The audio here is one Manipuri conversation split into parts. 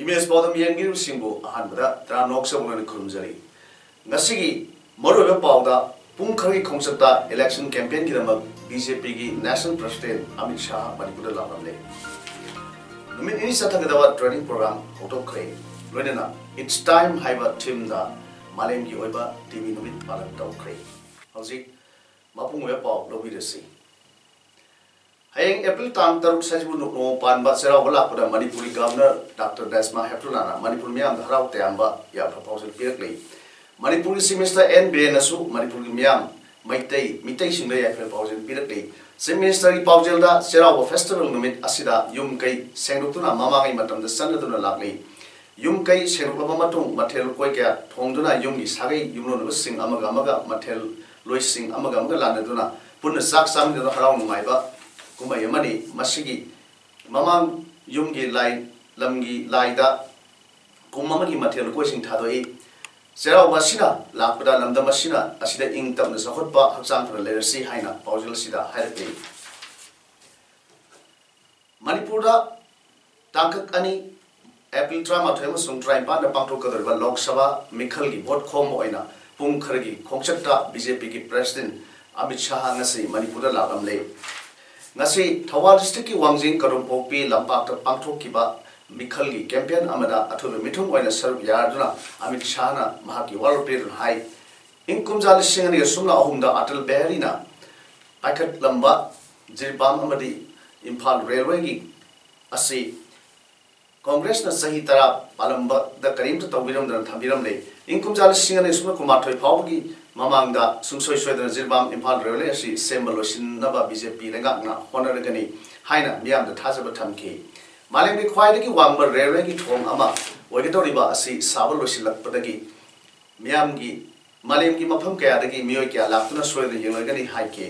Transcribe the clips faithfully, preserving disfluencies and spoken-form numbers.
ꯏꯃꯦꯖ ꯄꯥꯎꯗꯝ ꯌꯦꯡꯕꯤꯔꯤꯕꯁꯤꯡꯕꯨ ꯑꯍꯥꯟꯕꯗ ꯇꯔꯥꯝꯅ ꯑꯣꯛꯆꯕ ꯅꯣꯡꯗꯝꯅ ꯈꯨꯔꯨꯝꯖꯔꯤ꯫ ꯉꯁꯤꯒꯤ ꯃꯔꯨꯑꯣꯏꯕ ꯄꯥꯎꯗ, ꯄꯨꯡ ꯈꯔꯒꯤ ꯈꯣꯡꯆꯠꯇ election campaignꯒꯤꯗꯃꯛ BJPꯒꯤ national president Amit Shah ꯃꯅꯤꯄꯨꯔꯗ ꯂꯥꯛꯂꯝꯂꯦ꯫ ꯅꯨꯃꯤꯠ ꯅꯤꯅꯤ ꯆꯠꯊꯒꯗꯕ training program ꯍꯧꯗꯣꯛꯈ꯭ꯔꯦ꯫ ꯂꯣꯏꯅꯅ It's Time ꯍꯥꯏꯕ themeꯗ ꯃꯥꯂꯦꯝꯒꯤ ꯑꯣꯏꯕ TV ꯅꯨꯃꯤꯠ ꯄꯥꯂꯟ ꯇꯧꯈ꯭ꯔꯦ꯫ ꯍꯧꯖꯤꯛ ꯃꯄꯨꯡ ꯑꯣꯏꯕ ꯄꯥꯎ ꯂꯧꯕꯤꯔꯁꯤ꯫ ꯍꯌꯦꯡ April ꯇꯥꯡ ꯇꯔꯨꯛ ꯁꯖꯤꯕꯨ ꯅꯣꯡꯃ ꯄꯥꯟꯕ ꯆꯩꯔꯥꯎꯕ ꯂꯥꯛꯄꯗ ꯃꯅꯤꯄꯨꯔꯒꯤ Governor Doctor ꯗꯁꯃꯥ ꯍꯦꯞꯇꯨꯂꯥꯅ ꯃꯅꯤꯄꯨꯔ ꯃꯤꯌꯥꯝꯗ ꯍꯔꯥꯎ ꯇꯌꯥꯝꯕ ꯌꯥꯏꯐ ꯄꯥꯎꯖꯦꯜ ꯄꯤꯔꯛꯂꯤ꯫ ꯃꯅꯤꯄꯨꯔꯒꯤ Chief Minister ꯑꯦꯟ ꯕꯤꯔꯦꯟꯅꯁꯨ ꯃꯅꯤꯄꯨꯔꯒꯤ ꯃꯤꯌꯥꯝ, ꯃꯩꯇꯩ, ꯃꯤꯇꯩꯁꯤꯡꯗ ꯌꯥꯏꯐ ꯄꯥꯎꯖꯦꯜ ꯄꯤꯔꯛꯂꯤ꯫ Chief Ministerꯒꯤ ꯄꯥꯎꯖꯦꯜꯗ ꯆꯩꯔꯥꯎꯕ festival ꯅꯨꯃꯤꯠ ꯑꯁꯤꯗ ꯌꯨꯝ ꯀꯩ ꯁꯦꯡꯗꯣꯛꯇꯨꯅ ꯃꯃꯥꯡꯉꯩ ꯃꯇꯝꯗ ꯆꯠꯅꯗꯨꯅ ꯂꯥꯛꯂꯤ꯫ ꯌꯨꯝ ꯀꯩ ꯁꯦꯡꯗꯣꯛꯂꯕ ꯃꯇꯨꯡ ꯃꯊꯦꯜ ꯂꯨꯀꯣꯏ ꯀꯌꯥ ꯊꯣꯡꯗꯨꯅ ꯌꯨꯝꯒꯤ ꯁꯥꯒꯩ ꯌꯨꯝꯂꯣꯟꯅꯕꯁꯤꯡ ꯑꯃꯒ ꯑꯃꯒ ꯃꯊꯦꯜ ꯂꯣꯏꯁꯤꯡ ꯑꯃꯒ ꯑꯃꯒ ꯂꯥꯟꯅꯗꯨꯅ ꯄꯨꯟꯅ ꯆꯥꯛ ꯆꯥꯃꯤꯟꯅꯗꯨꯅ ꯍꯔꯥꯎ ꯅꯨꯡꯉꯥꯏꯕ ꯀꯨꯝꯍꯩ ꯑꯃꯅꯤ꯫ ꯃꯁꯤꯒꯤ ꯃꯃꯥꯡ ꯌꯨꯝꯒꯤ ꯂꯥꯏ, ꯂꯝꯒꯤ ꯂꯥꯏꯗ ꯀꯨꯝ ꯑꯃꯒꯤ ꯃꯊꯦꯜ ꯂꯨꯀꯣꯏꯁꯤꯡ ꯊꯥꯗꯣꯛꯏ꯫ ꯆꯩꯔꯥꯎꯕ ꯑꯁꯤꯅ ꯂꯥꯛꯄꯗ ꯂꯝꯗꯝ ꯑꯁꯤꯅ ꯑꯁꯤꯗ ꯏꯪ ꯇꯞꯅ ꯆꯥꯎꯈꯠꯄ, ꯍꯛꯆꯥꯡ ꯐꯅ ꯂꯩꯔꯁꯤ ꯍꯥꯏꯅ ꯄꯥꯎꯖꯦꯜ ꯑꯁꯤꯗ ꯍꯥꯏꯔꯛꯂꯤ꯫ ꯃꯅꯤꯄꯨꯔꯗ ꯇꯥꯡꯀꯛ ꯑꯅꯤ, April ꯇꯔꯥꯃꯥꯊꯣꯏ ꯑꯃꯁꯨꯡ ꯇꯔꯥꯅꯤꯄꯥꯟꯗ ꯄꯥꯡꯊꯣꯛꯀꯗꯧꯔꯤꯕ ꯂꯣꯛ ꯁꯚꯥ ꯃꯤꯈꯜꯒꯤ ꯚꯣꯠ ꯈꯣꯝꯕ ꯑꯣꯏꯅ ꯄꯨꯡ ꯈꯔꯒꯤ ꯈꯣꯡꯆꯠꯇ BJPꯒꯤ President ꯑꯃꯤꯠ ꯁꯥꯍ ꯉꯁꯤ ꯃꯅꯤꯄꯨꯔꯗ ꯂꯥꯛꯂꯝꯂꯦ꯫ ꯉꯁꯤ ꯊꯧꯕꯥꯜ districtꯀꯤ ꯋꯥꯡꯖꯤꯡ ꯀꯗꯣꯝꯄꯣꯛꯄꯤ ꯂꯝꯄꯥꯛꯇ ꯄꯥꯡꯊꯣꯛꯈꯤꯕ ꯃꯤꯈꯜꯒꯤ campaign ꯑꯃꯗ ꯑꯊꯣꯏꯕ ꯃꯤꯊꯨꯡ ꯑꯣꯏꯅ ꯁꯔꯨꯛ ꯌꯥꯗꯨꯅ ꯑꯃꯤꯠ ꯁꯥꯍꯅ ꯃꯍꯥꯛꯀꯤ ꯋꯥꯔꯣꯜ ꯄꯤꯗꯨꯅ ꯍꯥꯏ, ꯏꯪ ꯀꯨꯝꯖꯥ ꯂꯤꯁꯤꯡ ꯑꯅꯤꯒ ꯁꯨꯞꯅ ꯑꯍꯨꯝꯗ ꯑꯇꯜ ꯕꯤꯍꯥꯔꯤꯅ ꯄꯥꯏꯈꯠꯂꯝꯕ ꯖꯤꯔꯤꯕꯥꯝ ꯑꯃꯗꯤ ꯏꯝꯐꯥꯜ railwayꯒꯤ ꯑꯁꯤ ꯀꯣꯡꯒ꯭ꯔꯦꯁꯅ ꯆꯍꯤ ꯇꯔꯥ ꯄꯥꯜꯂꯝꯕꯗ ꯀꯔꯤꯝꯇ ꯇꯧꯕꯤꯔꯝꯗꯅ ꯊꯝꯕꯤꯔꯝꯂꯦ꯫ ꯏꯪ ꯀꯨꯝꯖꯥ ꯂꯤꯁꯤꯡ ꯑꯅꯤ ꯁꯨꯞꯅ ꯀꯨꯟꯃꯥꯊꯣꯏ ꯐꯥꯎꯕꯒꯤ ꯃꯃꯥꯡꯗ ꯁꯨꯡꯁꯣꯏ ꯁꯣꯏꯗꯅ ꯖꯤꯔꯤꯕꯥꯝ ꯏꯝꯐꯥꯜ railway ꯑꯁꯤ ꯁꯦꯝꯕ ꯂꯣꯏꯁꯤꯟꯅꯕ BJP ꯂꯩꯉꯥꯛꯅ ꯍꯣꯠꯅꯔꯒꯅꯤ ꯍꯥꯏꯅ ꯃꯤꯌꯥꯝꯗ ꯊꯥꯖꯕ ꯊꯝꯈꯤ꯫ ꯃꯥꯂꯦꯝꯒꯤ ꯈ꯭ꯋꯥꯏꯗꯒꯤ ꯋꯥꯡꯕ railwayꯒꯤ ꯊꯣꯡ ꯑꯃ ꯑꯣꯏꯒꯗꯧꯔꯤꯕ ꯑꯁꯤ ꯁꯥꯕ ꯂꯣꯏꯁꯤꯜꯂꯛꯄꯗꯒꯤ ꯃꯤꯌꯥꯝꯒꯤ, ꯃꯥꯂꯦꯝꯒꯤ ꯃꯐꯝ ꯀꯌꯥꯗꯒꯤ ꯃꯤꯑꯣꯏ ꯀꯌꯥ ꯂꯥꯛꯇꯨꯅ ꯁꯣꯏꯗꯅ ꯌꯦꯡꯂꯒꯅꯤ ꯍꯥꯏꯈꯤ꯫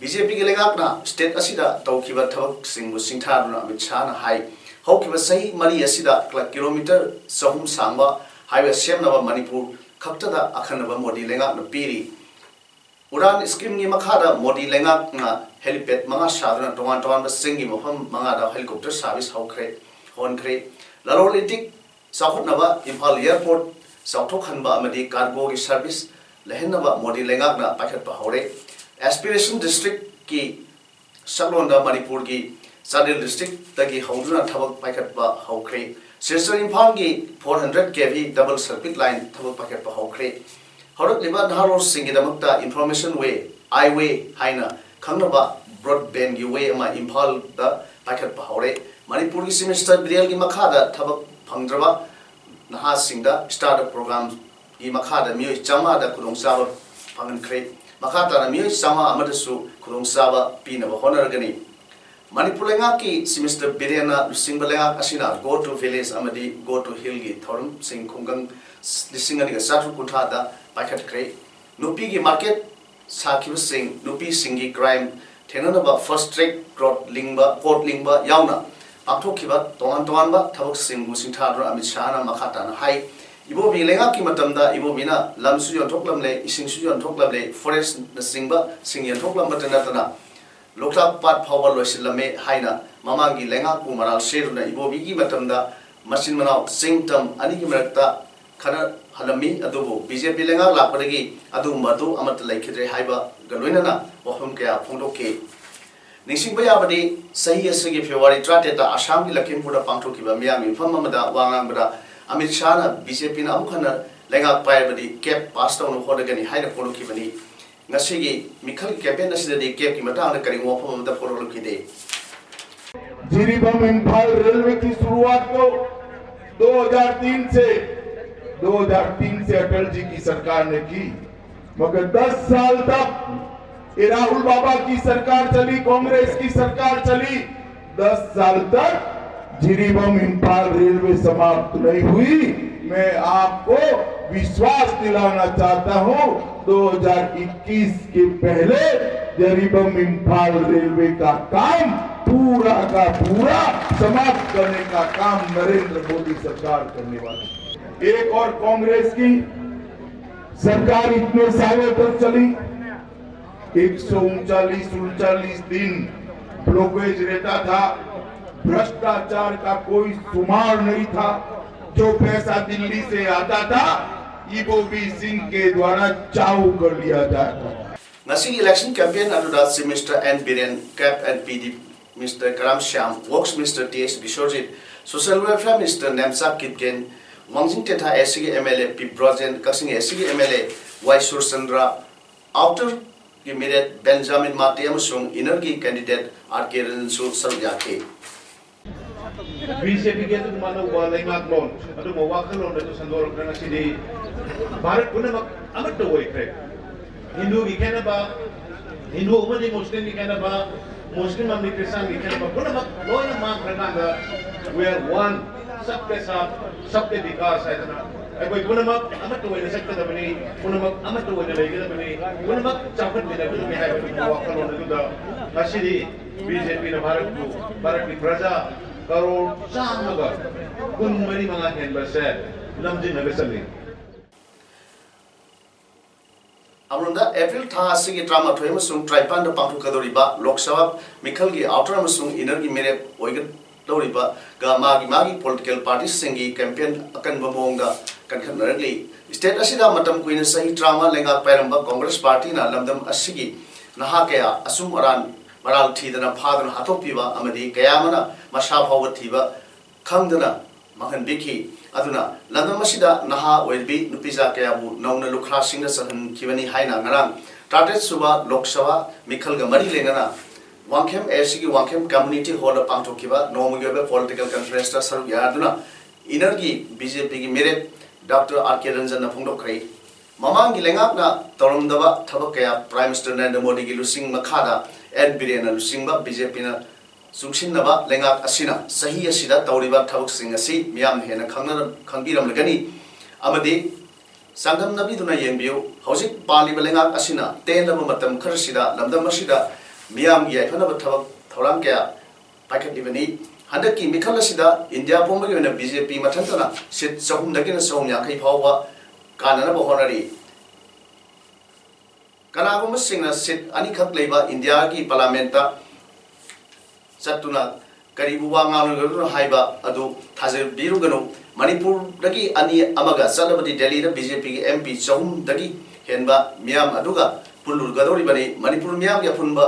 ꯕꯤ ꯖꯦ ꯄꯤꯒꯤ ꯂꯩꯉꯥꯛꯅ ꯁ꯭ꯇꯦꯠ ꯑꯁꯤꯗ ꯇꯧꯈꯤꯕ ꯊꯕꯛꯁꯤꯡꯕꯨ ꯁꯤꯡꯊꯥꯗꯨꯅ ꯑꯃꯤꯠ ꯁꯥꯍꯅ ꯍꯥꯏ, ꯍꯧꯈꯤꯕ ꯆꯍꯤ ꯃꯔꯤ ꯑꯁꯤꯗ ꯀꯤꯂꯣꯃꯤꯇꯔ ꯆꯍꯨꯝ ꯁꯥꯡꯕ ꯍꯥꯏꯋꯦ ꯁꯦꯝꯅꯕ ꯃꯅꯤꯄꯨꯔ ꯈꯛꯇꯗ ꯑꯈꯟꯅꯕ ꯃꯣꯗꯤ ꯂꯩꯉꯥꯛꯅ ꯄꯤꯔꯤ꯫ ꯎꯔꯥꯟ ꯁ꯭ꯀꯤꯝꯒꯤ ꯃꯈꯥꯗ ꯃꯣꯗꯤ ꯂꯩꯉꯥꯛꯅ ꯍꯦꯂꯤꯄꯦꯗ ꯃꯉꯥ ꯁꯥꯗꯨꯅ ꯇꯣꯉꯥꯟ ꯇꯣꯉꯥꯟꯕ ꯆꯤꯡꯒꯤ ꯃꯐꯝ ꯃꯉꯥꯗ ꯍꯦꯂꯤꯀꯣꯞꯇꯔ ꯁꯥꯔꯚꯤꯁ ꯍꯧꯈ꯭ꯔꯦ, ꯍꯣꯟꯈ꯭ꯔꯦ꯫ ꯂꯂꯣꯟ ꯏꯇꯤꯛ ꯆꯥꯎꯈꯠꯅꯕ ꯏꯝꯐꯥꯜ ꯑꯦꯌꯔꯄꯣꯔꯠ ꯆꯥꯎꯊꯣꯛꯍꯟꯕ ꯑꯃꯗꯤ ꯀꯥꯔꯒꯣꯒꯤ ꯁꯥꯔꯚꯤꯁ ꯂꯩꯍꯟꯅꯕ ꯃꯣꯗꯤ ꯂꯩꯉꯥꯛꯅ ꯄꯥꯏꯈꯠꯄ ꯍꯧꯔꯦ꯫ ꯑꯦꯁꯄꯤꯔꯦꯁꯟ ꯗꯤꯁꯇ꯭ꯔꯤꯛꯀꯤ ꯁꯛꯂꯣꯟꯗ ꯃꯅꯤꯄꯨꯔꯒꯤ ꯆꯥꯟꯗꯦꯜ ꯗꯤꯁꯇ꯭ꯔꯤꯛꯇꯒꯤ ꯍꯧꯗꯨꯅ ꯊꯕꯛ ꯄꯥꯏꯈꯠꯄ ꯍꯧꯈ꯭ꯔꯦ꯫ ꯁꯤꯜꯆꯔ ꯏꯝꯐꯥꯜꯒꯤ ꯐꯣꯔ ꯍꯟꯗ꯭ꯔꯦꯠ ꯀꯦ ꯚꯤ ꯗꯕꯜ ꯁꯔꯀ꯭ꯌꯨꯠ ꯂꯥꯏꯟ ꯊꯕꯛ ꯄꯥꯏꯈꯠꯄ ꯍꯧꯈ꯭ꯔꯦ꯫ ꯍꯧꯔꯛꯂꯤꯕ ꯅꯍꯥꯔꯣꯜꯁꯤꯡꯒꯤꯗꯃꯛꯇ ꯏꯟꯐꯣꯔꯃꯦꯁꯟ ꯋꯦ, ꯑꯥꯏ ꯋꯦ ꯍꯥꯏꯅ ꯈꯪꯅꯕ ꯕ꯭ꯔꯣꯗꯕꯦꯟꯒꯤ ꯋꯦ ꯑꯃ ꯏꯝꯐꯥꯜꯗ ꯄꯥꯏꯈꯠꯄ ꯍꯧꯔꯦ꯫ ꯃꯅꯤꯄꯨꯔꯒꯤ ꯁꯤꯃꯦꯁꯇꯔ ꯕꯤꯔꯦꯜꯒꯤ ꯃꯈꯥꯗ ꯊꯕꯛ ꯐꯪꯗ꯭ꯔꯕ ꯅꯍꯥꯁꯤꯡꯗ ꯁ꯭ꯇꯥꯔꯠ ꯑꯞ ꯄ꯭ꯔꯣꯒ꯭ꯔꯥꯝꯒꯤ ꯃꯈꯥꯗ ꯃꯤꯑꯣꯏ ꯆꯥꯝꯃꯉꯥꯗ ꯈꯨꯗꯣꯡꯆꯥꯕ ꯐꯪꯍꯟꯈ꯭ꯔꯦ꯫ ꯃꯈꯥ ꯇꯥꯅ ꯃꯤꯑꯣꯏ ꯆꯥꯝꯃꯉꯥ ꯑꯃꯗꯁꯨ ꯈꯨꯗꯣꯡꯆꯥꯕ ꯄꯤꯅꯕ ꯍꯣꯠꯅꯔꯒꯅꯤ꯫ ꯃꯅꯤꯄꯨꯔ ꯂꯩꯉꯥꯛꯀꯤ ꯁꯤꯃꯦꯁꯇꯔ ꯕꯤꯔꯦꯟꯅ ꯂꯨꯆꯤꯡꯕ ꯂꯩꯉꯥꯛ ꯑꯁꯤꯅ Go to Village ꯑꯃꯗꯤ Go to Hillꯒꯤ ꯊꯧꯔꯝꯁꯤꯡ ꯈꯨꯡꯒꯪ ꯂꯤꯁꯤꯡ ꯑꯅꯤꯒ ꯆꯥꯇ꯭ꯔꯨꯛ ꯀꯨꯟꯊ꯭ꯔꯥꯗ ꯄꯥꯏꯈꯠꯈ꯭ꯔꯦ꯫ ꯅꯨꯄꯤꯒꯤ ꯃꯥꯔꯀꯦꯠ ꯁꯥꯈꯤꯕꯁꯤꯡ, ꯅꯨꯄꯤꯁꯤꯡꯒꯤ ꯀ꯭ꯔꯥꯏꯝ ꯊꯦꯡꯅꯅꯕ ꯐꯥꯁꯠ ꯇ꯭ꯔꯦꯛ ꯀꯣꯔꯠ ꯂꯤꯡꯕ, ꯀꯣꯔꯠ ꯂꯤꯡꯕ ꯌꯥꯎꯅ ꯄꯥꯡꯊꯣꯛꯈꯤꯕ ꯇꯣꯉꯥꯟ ꯇꯣꯉꯥꯟꯕ ꯊꯕꯛꯁꯤꯡꯕꯨ ꯁꯤꯡꯊꯥꯗꯨꯅ ꯑꯃꯤꯠ ꯁꯥꯍꯅ ꯃꯈꯥ ꯇꯥꯅ ꯍꯥꯏ, ꯏꯕꯣꯕꯤ ꯂꯩꯉꯥꯛꯀꯤ ꯃꯇꯝꯗ ꯏꯕꯣꯕꯤꯅ ꯂꯝꯁꯨ ꯌꯣꯟꯊꯣꯛꯂꯝꯂꯦ, ꯏꯁꯤꯡꯁꯨ ꯌꯣꯟꯊꯣꯛꯂꯝꯂꯦ, ꯐꯣꯔꯦꯁꯅꯆꯤꯡꯕꯁꯤꯡ ꯌꯣꯟꯊꯣꯛꯂꯝꯕꯇ ꯅꯠꯇꯅ ꯂꯣꯛꯇꯥꯛ ꯄꯥꯠ ꯐꯥꯎꯕ ꯂꯣꯏꯁꯤꯜꯂꯝꯃꯦ ꯍꯥꯏꯅ ꯃꯃꯥꯡꯒꯤ ꯂꯩꯉꯥꯛꯄꯨ ꯃꯔꯥꯜ ꯁꯤꯔꯗꯨꯅ ꯏꯕꯣꯕꯤꯒꯤ ꯃꯇꯝꯗ ꯃꯆꯤꯟ ꯃꯅꯥꯎ ꯆꯤꯡ ꯇꯝ ꯑꯅꯤꯒꯤ ꯃꯔꯛꯇ ꯈꯠꯅꯍꯜꯂꯝꯃꯤ꯫ ꯑꯗꯨꯕꯨ ꯕꯤ ꯖꯦ ꯄꯤ ꯂꯩꯉꯥꯛ ꯂꯥꯛꯄꯗꯒꯤ ꯑꯗꯨꯒꯨꯝꯕ ꯑꯗꯨ ꯑꯃꯠꯇ ꯂꯩꯈꯤꯗ꯭ꯔꯦ ꯍꯥꯏꯕꯒ ꯂꯣꯏꯅꯅ ꯋꯥꯐꯝ ꯀꯌꯥ ꯐꯣꯡꯗꯣꯛꯈꯤ꯫ ꯅꯤꯡꯁꯤꯡꯕ ꯌꯥꯕꯗꯤ, ꯆꯍꯤ ꯑꯁꯤꯒꯤ ꯐꯦꯕ꯭ꯔꯨꯋꯥꯔꯤ ꯇꯔꯥꯇꯔꯦꯠꯇ ꯑꯁꯥꯝꯒꯤ ꯂꯈꯤꯝꯄꯨꯔꯗ ꯄꯥꯡꯊꯣꯛꯈꯤꯕ ꯃꯤꯌꯥꯝꯒꯤ ꯃꯤꯐꯝ ꯑꯃꯗ ꯋꯥ ꯉꯥꯡꯕꯗ ꯑꯃꯤꯠ ꯁꯥꯍꯅ ꯕꯤ ꯖꯦ ꯄꯤꯅ ꯑꯃꯨꯛ ꯍꯟꯅ ꯂꯩꯉꯥꯛ ꯄꯥꯏꯔꯕꯗꯤ ꯀꯦꯞ ꯄꯥꯁ ꯇꯧꯅꯕ ꯍꯣꯠꯅꯒꯅꯤ ꯍꯥꯏꯅ ꯐꯣꯡꯗꯣꯛꯈꯤꯕꯅꯤ꯫ ꯉꯁꯤꯒꯤ ꯃꯤꯈꯜꯒꯤ ꯀꯦꯝꯄꯦꯟ ꯑꯁꯤꯗꯗꯤ ꯀꯦꯞꯀꯤ ꯃꯇꯥꯡꯗ ꯀꯔꯤꯒꯨꯝꯕ ꯋꯥꯐꯝ ꯑꯃꯠꯇ ꯐꯣꯡꯗꯣꯛꯂꯛꯈꯤꯗꯦ꯫ जिरीबाम इम्फाल रेलवे की शुरुआत तो दो हज़ार तीन से दो हज़ार तीन से अटल जी की सरकार ने की, मगर दस साल तक ये राहुल बाबा की सरकार चली, कांग्रेस की सरकार चली, दस साल तक जिरीबाम इम्फाल रेलवे समाप्त नहीं हुई। मैं आपको विश्वास दिलाना चाहता हूं, दो हज़ार इक्कीस के पहले जिरीबाम इम्फाल रेलवे का काम पूरा का पूरा समाप्त करने का काम नरेंद्र मोदी सरकार करने वाली है। एक और कांग्रेस की सरकार इतने सालों तक चली, एक सौ उनचालीस उनचालीस दिन ब्लॉकेज रहता था, भ्रष्टाचार का कोई शुमार नहीं था। जो पैसा दिल्ली से आता था, ईबोबी सिंह के द्वारा चाऊ कर लिया जाता था। ꯉꯁꯤꯒꯤ election campaign ꯑꯗꯨꯗ Chief Minister N Biren, Cabinet Minister Karam Shyam, Works Minister T S Biswajit, Social Welfare Minister Nemcha Kipgen, ꯋꯥꯡꯖꯤꯡ ꯇꯦꯟꯊꯥ A C ꯒꯤ M L A P Brojen, Kakching A C ꯒꯤ M L A Y Surchandra, Outer ꯒꯤ ꯃꯤꯔꯦꯞ Benjamin Mate ꯑꯃꯁꯨꯡ Inner ꯒꯤ candidate R K ꯔꯟꯖꯟꯁꯨ ꯁꯔꯨꯛ ꯌꯥꯈꯤ꯫ ꯕꯤ ꯖꯦ ꯄꯤꯒꯤ ꯑꯗꯨꯒꯨꯝꯕ ꯑꯅꯧꯕ ꯂꯩꯉꯥꯛꯂꯣꯟ, ꯑꯗꯨꯒꯨꯝꯕ ꯋꯥꯈꯜꯂꯣꯟ ꯑꯗꯨ ꯁꯟꯗꯣꯔꯛꯇꯨꯅ ꯉꯁꯤꯗꯤ ꯚꯥꯔꯠ ꯄꯨꯝꯅꯃꯛ ꯑꯃꯠꯇ ꯑꯣꯏꯈ꯭ꯔꯦ꯫ ꯍꯤꯟꯗꯨꯒꯤ ꯈꯦꯠꯅꯕ, ꯍꯤꯟꯗꯨ ꯑꯃꯗꯤ ꯃꯨꯁꯂꯤꯝꯒꯤ ꯈꯦꯠꯅꯕ, ꯃꯨꯁꯂꯤꯝ ꯑꯃꯗꯤ ꯈ꯭ꯔꯤꯁꯇꯥꯟꯒꯤ ꯈꯦꯠꯅꯕ ꯄꯨꯝꯅꯃꯛ ꯂꯣꯏꯅ ꯃꯥꯡꯈ꯭ꯔꯀꯥꯟꯗ we are one, सबके साथ, सबके विकास ꯍꯥꯏꯗꯅ ꯑꯩꯈꯣꯏ ꯄꯨꯝꯅꯃꯛ ꯑꯃꯠꯇ ꯑꯣꯏꯅ ꯆꯠꯀꯗꯕꯅꯤ, ꯄꯨꯝꯅꯃꯛ ꯑꯃꯠꯇ ꯑꯣꯏꯅ ꯂꯩꯒꯗꯕꯅꯤ, ꯄꯨꯝꯅꯃꯛ ꯆꯥꯎꯈꯠꯃꯤꯟꯅꯒꯗꯕꯅꯤ ꯍꯥꯏꯕꯒꯤ ꯋꯥꯈꯜꯂꯣꯟ ꯑꯗꯨꯗ ꯉꯁꯤꯗꯤ ꯕꯤ ꯖꯦ ꯄꯤꯅ ꯚꯥꯔꯠꯄꯨ, ꯚꯥꯔꯠꯀꯤ ꯄ꯭ꯔꯖꯥ ꯀꯔꯣꯔ ꯆꯥꯝꯃꯒ ꯀꯨꯟꯃꯔꯤ ꯃꯉꯥ ꯍꯦꯟꯕꯁꯦ ꯂꯝꯖꯤꯡꯉꯒ ꯆꯠꯂꯤ꯫ ꯑꯃꯔꯣꯝꯗ, ꯑꯦꯄ꯭ꯔꯤꯜ ꯊꯥ ꯑꯁꯤꯒꯤ ꯇꯔꯥꯃꯥꯊꯣꯏ ꯑꯃꯁꯨꯡ ꯇꯔꯥꯅꯤꯄꯥꯟꯗ ꯄꯥꯡꯊꯣꯛꯀꯗꯧꯔꯤꯕ ꯂꯣꯛ ꯁꯚꯥ ꯃꯤꯈꯜꯒꯤ ꯑꯥꯎꯇꯔ ꯑꯃꯁꯨꯡ ꯏꯅꯔꯒꯤ ꯃꯤꯔꯦꯞ ꯑꯣꯏꯒꯗꯧꯔꯤꯕꯒ ꯃꯥꯒꯤ ꯃꯥꯒꯤ ꯄꯣꯂꯤꯇꯤꯀꯦꯜ ꯄꯥꯔꯇꯤꯁꯤꯡꯒꯤ ꯀꯦꯝꯄꯦꯟ ꯑꯀꯟꯕ ꯃꯑꯣꯡꯗ ꯀꯟꯈꯠꯅꯔꯛꯂꯤ꯫ ꯁ꯭ꯇꯦꯠ ꯑꯁꯤꯗ ꯃꯇꯝ ꯀꯨꯏꯅ ꯆꯍꯤ ꯇꯔꯥꯃꯉꯥ ꯂꯩꯉꯥꯛ ꯄꯥꯏꯔꯝꯕ ꯀꯣꯡꯒ꯭ꯔꯦꯁ ꯄꯥꯔꯇꯤꯅ ꯂꯝꯗꯝ ꯑꯁꯤꯒꯤ ꯅꯍꯥ ꯀꯌꯥ ꯑꯁꯨꯝ ꯑꯔꯥꯟ ꯃꯔꯥꯜ ꯊꯤꯗꯅ ꯐꯥꯗꯨꯅ ꯍꯥꯠꯇꯣꯛꯄꯤꯕ ꯑꯃꯗꯤ ꯀꯌꯥ ꯑꯃꯅ ꯃꯁꯥ ꯐꯥꯎꯕ ꯊꯤꯕ ꯈꯪꯗꯅ ꯃꯥꯡꯍꯟꯕꯤꯈꯤ꯫ ꯑꯗꯨꯅ ꯂꯝꯗꯝ ꯑꯁꯤꯗ ꯅꯍꯥ ꯑꯣꯏꯔꯤꯕꯤ ꯅꯨꯄꯤꯖꯥ ꯀꯌꯥꯕꯨ ꯅꯧꯅ ꯂꯨꯈ꯭ꯔꯥꯁꯤꯡꯗ ꯆꯜꯍꯟꯈꯤꯕꯅꯤ ꯍꯥꯏꯅ ꯉꯔꯥꯡ ꯇꯔꯥꯇꯔꯦꯠ ꯁꯨꯕ ꯂꯣꯛ ꯁꯚꯥ ꯃꯤꯈꯜꯒ ꯃꯔꯤ ꯂꯩꯅꯅ ꯋꯥꯡꯈꯦꯝ ꯑꯦ ꯁꯤꯒꯤ ꯋꯥꯡꯈꯦꯝ ꯀꯝꯃ꯭ꯌꯨꯅꯤꯇꯤ ꯍꯣꯜꯗ ꯄꯥꯡꯊꯣꯛꯈꯤꯕ ꯅꯣꯡꯃꯒꯤ ꯑꯣꯏꯕ ꯄꯣꯂꯤꯇꯤꯀꯦꯜ ꯀꯟꯐꯔꯦꯟꯁꯇ ꯁꯔꯨꯛ ꯌꯥꯗꯨꯅ ꯏꯅꯔꯒꯤ ꯕꯤ ꯖꯦ ꯄꯤꯒꯤ ꯃꯤꯔꯦꯞ ꯗꯥꯛꯇꯔ ꯑꯥꯔ ꯀꯦ ꯔꯟꯖꯟꯅ ꯐꯣꯡꯗꯣꯛꯈ꯭ꯔꯦ꯫ ꯃꯃꯥꯡꯒꯤ ꯂꯩꯉꯥꯛꯅ ꯇꯧꯔꯝꯗꯕ ꯊꯕꯛ ꯀꯌꯥ ꯄ꯭ꯔꯥꯏꯝ ꯃꯤꯅꯤꯁꯇꯔ ꯅꯔꯦꯟꯗ꯭ꯔ ꯃꯣꯗꯤꯒꯤ ꯂꯨꯆꯤꯡ ꯃꯈꯥꯗ ꯑꯦꯟ ꯕꯤꯔꯦꯟꯅ ꯂꯨꯆꯤꯡꯕ ꯕꯤ ꯖꯦ ꯄꯤꯅ ꯆꯨꯡꯁꯤꯟꯅꯕ ꯂꯩꯉꯥꯛ ꯑꯁꯤꯅ ꯆꯍꯤ ꯑꯁꯤꯗ ꯇꯧꯔꯤꯕ ꯊꯕꯛꯁꯤꯡ ꯑꯁꯤ ꯃꯤꯌꯥꯝꯅ ꯍꯦꯟꯅ ꯈꯪꯅ-, ꯈꯪꯕꯤꯔꯝꯂꯒꯅꯤ ꯑꯃꯗꯤ ꯆꯥꯡꯗꯝꯅꯕꯤꯗꯨꯅ ꯌꯦꯡꯕꯤꯌꯨ꯫ ꯍꯧꯖꯤꯛ ꯄꯥꯜꯂꯤꯕ ꯂꯩꯉꯥꯛ ꯑꯁꯤꯅ ꯇꯦꯜꯂꯕ ꯃꯇꯝ ꯈꯔꯁꯤꯗ ꯂꯝꯗꯝ ꯑꯁꯤꯗ ꯃꯤꯌꯥꯝꯒꯤ ꯌꯥꯏꯐꯅꯕ ꯊꯕꯛ ꯊꯧꯔꯥꯡ ꯀꯌꯥ ꯄꯥꯏꯈꯠꯂꯤꯕꯅꯤ꯫ ꯍꯟꯗꯛꯀꯤ ꯃꯤꯈꯜ ꯑꯁꯤꯗ ꯏꯟꯗꯤꯌꯥ ꯄꯨꯝꯕꯒꯤ ꯑꯣꯏꯅ ꯕꯤ ꯖꯦ ꯄꯤ ꯃꯊꯟꯇꯅ ꯁꯤꯠ ꯆꯍꯨꯝꯗꯒꯤꯅ ꯆꯍꯨꯝ ꯌꯥꯡꯈꯩ ꯐꯥꯎꯕ ꯀꯥꯟꯅꯅꯕ ꯍꯣꯠꯅꯔꯤ꯫ ꯀꯅꯥꯒꯨꯝꯕꯁꯤꯡꯅ ꯁꯤꯠ ꯑꯅꯤꯈꯛ ꯂꯩꯕ ꯏꯟꯗꯤꯌꯥꯒꯤ ꯄꯥꯔꯂꯥꯃꯦꯟꯠꯇ ꯆꯠꯇꯨꯅ ꯀꯔꯤꯕꯨ ꯋꯥ ꯉꯥꯡꯂꯒꯗꯣꯏꯅꯣ ꯍꯥꯏꯕ ꯑꯗꯨ ꯊꯥꯖꯕꯤꯔꯨꯒꯅꯨ꯫ ꯃꯅꯤꯄꯨꯔꯗꯒꯤ ꯑꯅꯤ ꯑꯃꯒ ꯆꯠꯂꯕꯗꯤ ꯗꯦꯜꯂꯤꯗ ꯕꯤ ꯖꯦ ꯄꯤꯒꯤ ꯑꯦꯝ ꯄꯤ ꯆꯍꯨꯝꯗꯒꯤ ꯍꯦꯟꯕ ꯃꯤꯌꯥꯝ ꯑꯗꯨꯒ ꯄꯨꯜꯂꯨꯒꯗꯧꯔꯤꯕꯅꯤ꯫ ꯃꯅꯤꯄꯨꯔ ꯃꯤꯌꯥꯝꯒꯤ ꯑꯄꯨꯟꯕ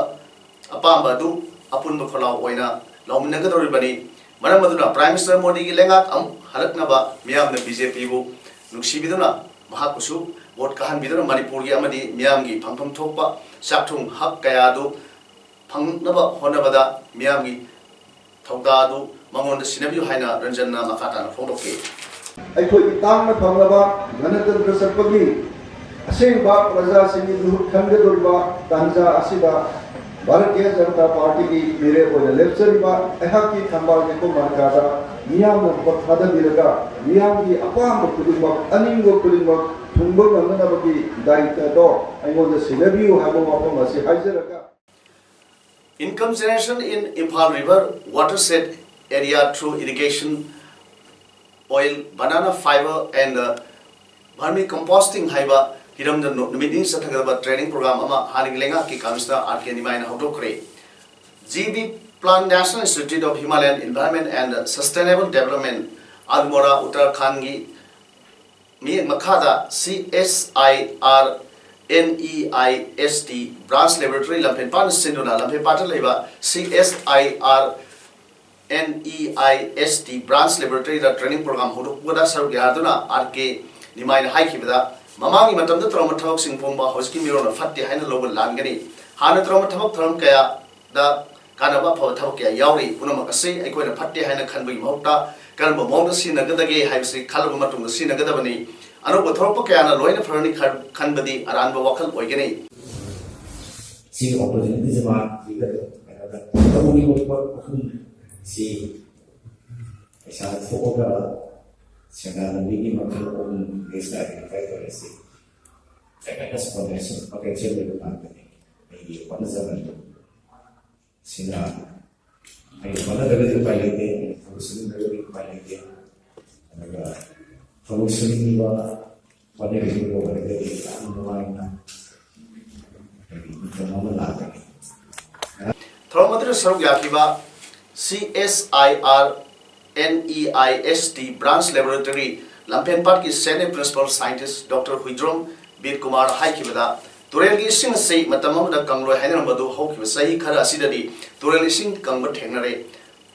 ꯑꯄꯥꯝꯕ ꯑꯗꯨ ꯑꯄꯨꯟꯕ ꯈꯣꯜꯂꯥꯎ ꯑꯣꯏꯅ ꯂꯧꯃꯤꯟꯅꯒꯗꯧꯔꯤꯕꯅꯤ꯫ ꯃꯔꯝ ꯑꯗꯨꯅ ꯄ꯭ꯔꯥꯏꯝ ꯃꯤꯅꯤꯁꯇꯔ ꯃꯣꯗꯤꯒꯤ ꯂꯩꯉꯥꯛ ꯑꯃꯨꯛ ꯍꯜꯂꯛꯅꯕ ꯃꯤꯌꯥꯝꯅ ꯕꯤ ꯖꯦ ꯄꯤꯕꯨ ꯅꯨꯡꯁꯤꯕꯤꯗꯨꯅ ꯃꯍꯥꯛꯄꯨꯁꯨ ꯚꯣꯠ ꯀꯥꯍꯟꯕꯤꯗꯨꯅ ꯃꯅꯤꯄꯨꯔꯒꯤ ꯑꯃꯗꯤ ꯃꯤꯌꯥꯝꯒꯤ ꯐꯪꯐꯝ ꯊꯣꯛꯄ ꯆꯥꯛꯊꯨꯡ ꯍꯛ ꯀꯌꯥ ꯑꯗꯨ ꯐꯪꯅꯕ ꯍꯣꯠꯅꯕꯗ ꯃꯤꯌꯥꯝꯒꯤ ꯊꯧꯗꯥ ꯑꯗꯨ ꯃꯉꯣꯟꯗ ꯁꯤꯟꯅꯕꯤꯌꯨ ꯍꯥꯏꯅ ꯔꯟꯖꯟꯅ ꯃꯈꯥ ꯇꯥꯅ ꯐꯣꯡꯗꯣꯛꯈꯤ꯫ ꯑꯩꯈꯣꯏꯒꯤ ꯇꯥꯡꯅ ꯐꯪꯂꯕ ꯒꯅꯇꯟꯇ꯭ꯔ ꯆꯠꯄꯒꯤ ꯑꯁꯦꯡꯕ ꯄ꯭ꯔꯖꯥꯁꯤꯡꯒꯤ ꯃꯤꯍꯨꯠ ꯈꯟꯒꯗꯧꯔꯤꯕ ꯇꯥꯟꯖꯥ ꯑꯁꯤꯗ ꯚꯥꯔꯇꯤꯌ ꯖꯅꯇꯥ ꯄꯥꯔꯇꯤꯒꯤ ꯃꯤꯔꯦꯞ ꯑꯣꯏꯅ ꯂꯦꯞꯆꯔꯤꯕ ꯑꯩꯍꯥꯛꯀꯤ ꯊꯝꯕꯥꯜ ꯌꯦꯛꯐꯝ ꯃꯥꯔꯀꯥꯗ ꯃꯤꯌꯥꯝꯅ ꯚꯣꯠ ꯊꯥꯗꯕꯤꯔꯒ ꯃꯤꯌꯥꯝꯒꯤ ꯑꯄꯥꯝꯕ ꯈꯨꯗꯤꯡꯃꯛ, ꯑꯅꯤꯡꯕ ꯈꯨꯗꯤꯡꯃꯛ ꯊꯨꯡꯕ ꯉꯝꯅꯅꯕꯒꯤ ꯗꯥꯌꯤꯠꯇ ꯑꯗꯣ ꯑꯩꯉꯣꯟꯗ ꯁꯤꯟꯅꯕꯤꯌꯨ ꯍꯥꯏꯕ ꯋꯥꯐꯝ ꯑꯁꯤ ꯍꯥꯏꯖꯔꯒ, Income generation in Imphal River watershed area through irrigation, oil, banana fiber and, uh, vermicomposting ꯍꯥꯏꯕ ꯍꯤꯔꯝꯗ ꯅꯨ-, ꯅꯨꯃꯤꯠ ꯅꯤꯅꯤ ꯆꯠꯊꯒꯗꯕ training program ꯑꯃ ꯍꯥꯟꯅꯒꯤ ꯂꯩꯉꯥꯛꯀꯤ ꯀꯃꯤꯁꯅꯔ ꯑꯥꯔ ꯀꯦ ꯅꯤꯃꯥꯏꯅ ꯍꯧꯗꯣꯛꯈ꯭ꯔꯦ꯫ ꯖꯤ ꯕꯤ ꯄ꯭ꯂꯥꯟ National Institute of Himalayan Environment and Sustainable Development, Almora, ꯎꯠꯇꯔꯈꯥꯟꯒꯤ ꯃꯤꯠꯌꯦꯡ ꯃꯈꯥꯗ C S I R N E I S T branch laboratory ꯂꯝꯐꯦꯜꯄꯥꯠꯅ ꯁꯤꯟꯗꯨꯅ ꯂꯝꯐꯦꯜꯄꯥꯠꯇ ꯂꯩꯕ C S I R N E I S T branch laboratoryꯗ training program ꯍꯧꯗꯣꯛꯄꯗ ꯁꯔꯨꯛ ꯌꯥꯗꯨꯅ ꯑꯥꯔ ꯀꯦ ꯅꯤꯃꯥꯏꯅ ꯍꯥꯏꯈꯤꯕꯗ, ꯃꯃꯥꯡꯒꯤ ꯃꯇꯝꯗ ꯇꯧꯔꯝꯕ ꯊꯕꯛꯁꯤꯡ ꯄꯨꯝꯕ ꯍꯧꯖꯤꯛꯀꯤ ꯃꯤꯔꯣꯜꯅ ꯐꯠꯇꯦ ꯍꯥꯏꯅ ꯂꯧꯕ ꯂꯥꯟꯒꯅꯤ꯫ ꯍꯥꯟꯅ ꯇꯧꯔꯝꯕ ꯊꯕꯛ ꯊꯧꯔꯝ ꯀꯌꯥꯗ ꯀꯥꯟꯅꯕ ꯑꯐꯕ ꯊꯕꯛ ꯀꯌꯥ ꯌꯥꯎꯔꯤ꯫ ꯄꯨꯝꯅꯃꯛ ꯑꯁꯤ ꯑꯩꯈꯣꯏꯅ ꯐꯠꯇꯦ ꯍꯥꯏꯅ ꯈꯟꯕꯒꯤ ꯃꯍꯨꯠꯇ ꯀꯔꯝꯕ ꯃꯑꯣꯡꯗ ꯁꯤꯖꯤꯟꯅꯒꯗꯒꯦ ꯍꯥꯏꯕꯁꯤ ꯈꯜꯂꯕ ꯃꯇꯨꯡꯗ ꯁꯤꯖꯤꯟꯅꯒꯗꯕꯅꯤ꯫ ꯑꯅꯧꯕ ꯊꯣꯔꯛꯄ ꯀꯌꯥꯅ ꯂꯣꯏꯅ ꯐꯔꯅꯤ ꯈꯟ-, ꯈꯟꯕꯗꯤ ꯑꯔꯥꯟꯕ ꯋꯥꯈꯜ ꯑꯣꯏꯒꯅꯤ꯫ ꯁꯤꯒꯤ opportunityꯁꯤꯃ ꯄꯤꯕꯗ ꯇꯧꯔꯤꯕ ꯄꯣꯠ ꯑꯍꯨꯝꯁꯤ ꯄꯩꯁꯥ ꯊꯣꯛꯑꯒ ꯁꯦꯟꯗꯥꯟ ꯂꯝꯕꯤꯒꯤ ꯃꯈꯜ ꯑꯍꯨꯝ ꯂꯤꯁ ꯇꯥꯏ ꯍꯥꯏꯇꯥꯔꯦ꯫ ꯁꯤ ꯀꯩꯅꯣ ꯁ꯭ꯄꯣꯟꯁꯔꯁꯤꯞ ꯄꯣꯇꯦꯟꯁꯤꯌꯦꯜ ꯂꯩꯕ ꯉꯥꯛꯇꯅꯤ꯫ ꯑꯩꯒꯤ ꯍꯣꯠꯅꯖꯃꯟꯕ ꯁꯤꯅ ꯑꯩ ꯍꯣꯠꯅꯗ꯭ꯔꯒꯗꯤ ꯎꯄꯥꯏ ꯂꯩꯇꯦ, ꯑꯩꯅ ꯊꯕꯛ ꯁꯨꯅꯤꯡꯗ꯭ꯔꯒꯗꯤ ꯎꯄꯥꯏ ꯂꯩꯇꯦ꯫ ꯑꯗꯨꯒ ꯊꯕꯛ ꯁꯨꯅꯤꯡꯕ ꯍꯣꯠꯅꯕꯤꯅꯕ ꯑꯣꯏꯔꯒꯗꯤ ꯌꯥꯝ ꯅꯨꯡꯉꯥꯏꯅ ꯏꯟꯀꯝ ꯑꯃ ꯂꯥꯛꯀꯅꯤ꯫ ꯊꯧꯔꯝ ꯑꯗꯨꯗ ꯁꯔꯨꯛ ꯌꯥꯈꯤꯕ C S I R N E I S T branch laboratory ꯂꯝꯐꯦꯟꯄꯥꯠꯀꯤ senior principal scientist Doctor Huidrom ꯕꯤꯔ ꯀꯨꯃꯥꯔ ꯍꯥꯏꯈꯤꯕꯗ, ꯇꯨꯔꯦꯜꯒꯤ ꯏꯁꯤꯡ ꯑꯁꯤ ꯃꯇꯝ ꯑꯃꯗ ꯀꯪꯂꯣꯏ ꯍꯥꯏꯅꯔꯝꯕꯗꯨ ꯍꯧꯈꯤꯕ ꯆꯍꯤ ꯈꯔ ꯑꯁꯤꯗꯗꯤ ꯇꯨꯔꯦꯜ ꯏꯁꯤꯡ ꯀꯪꯕ ꯊꯦꯡꯅꯔꯦ꯫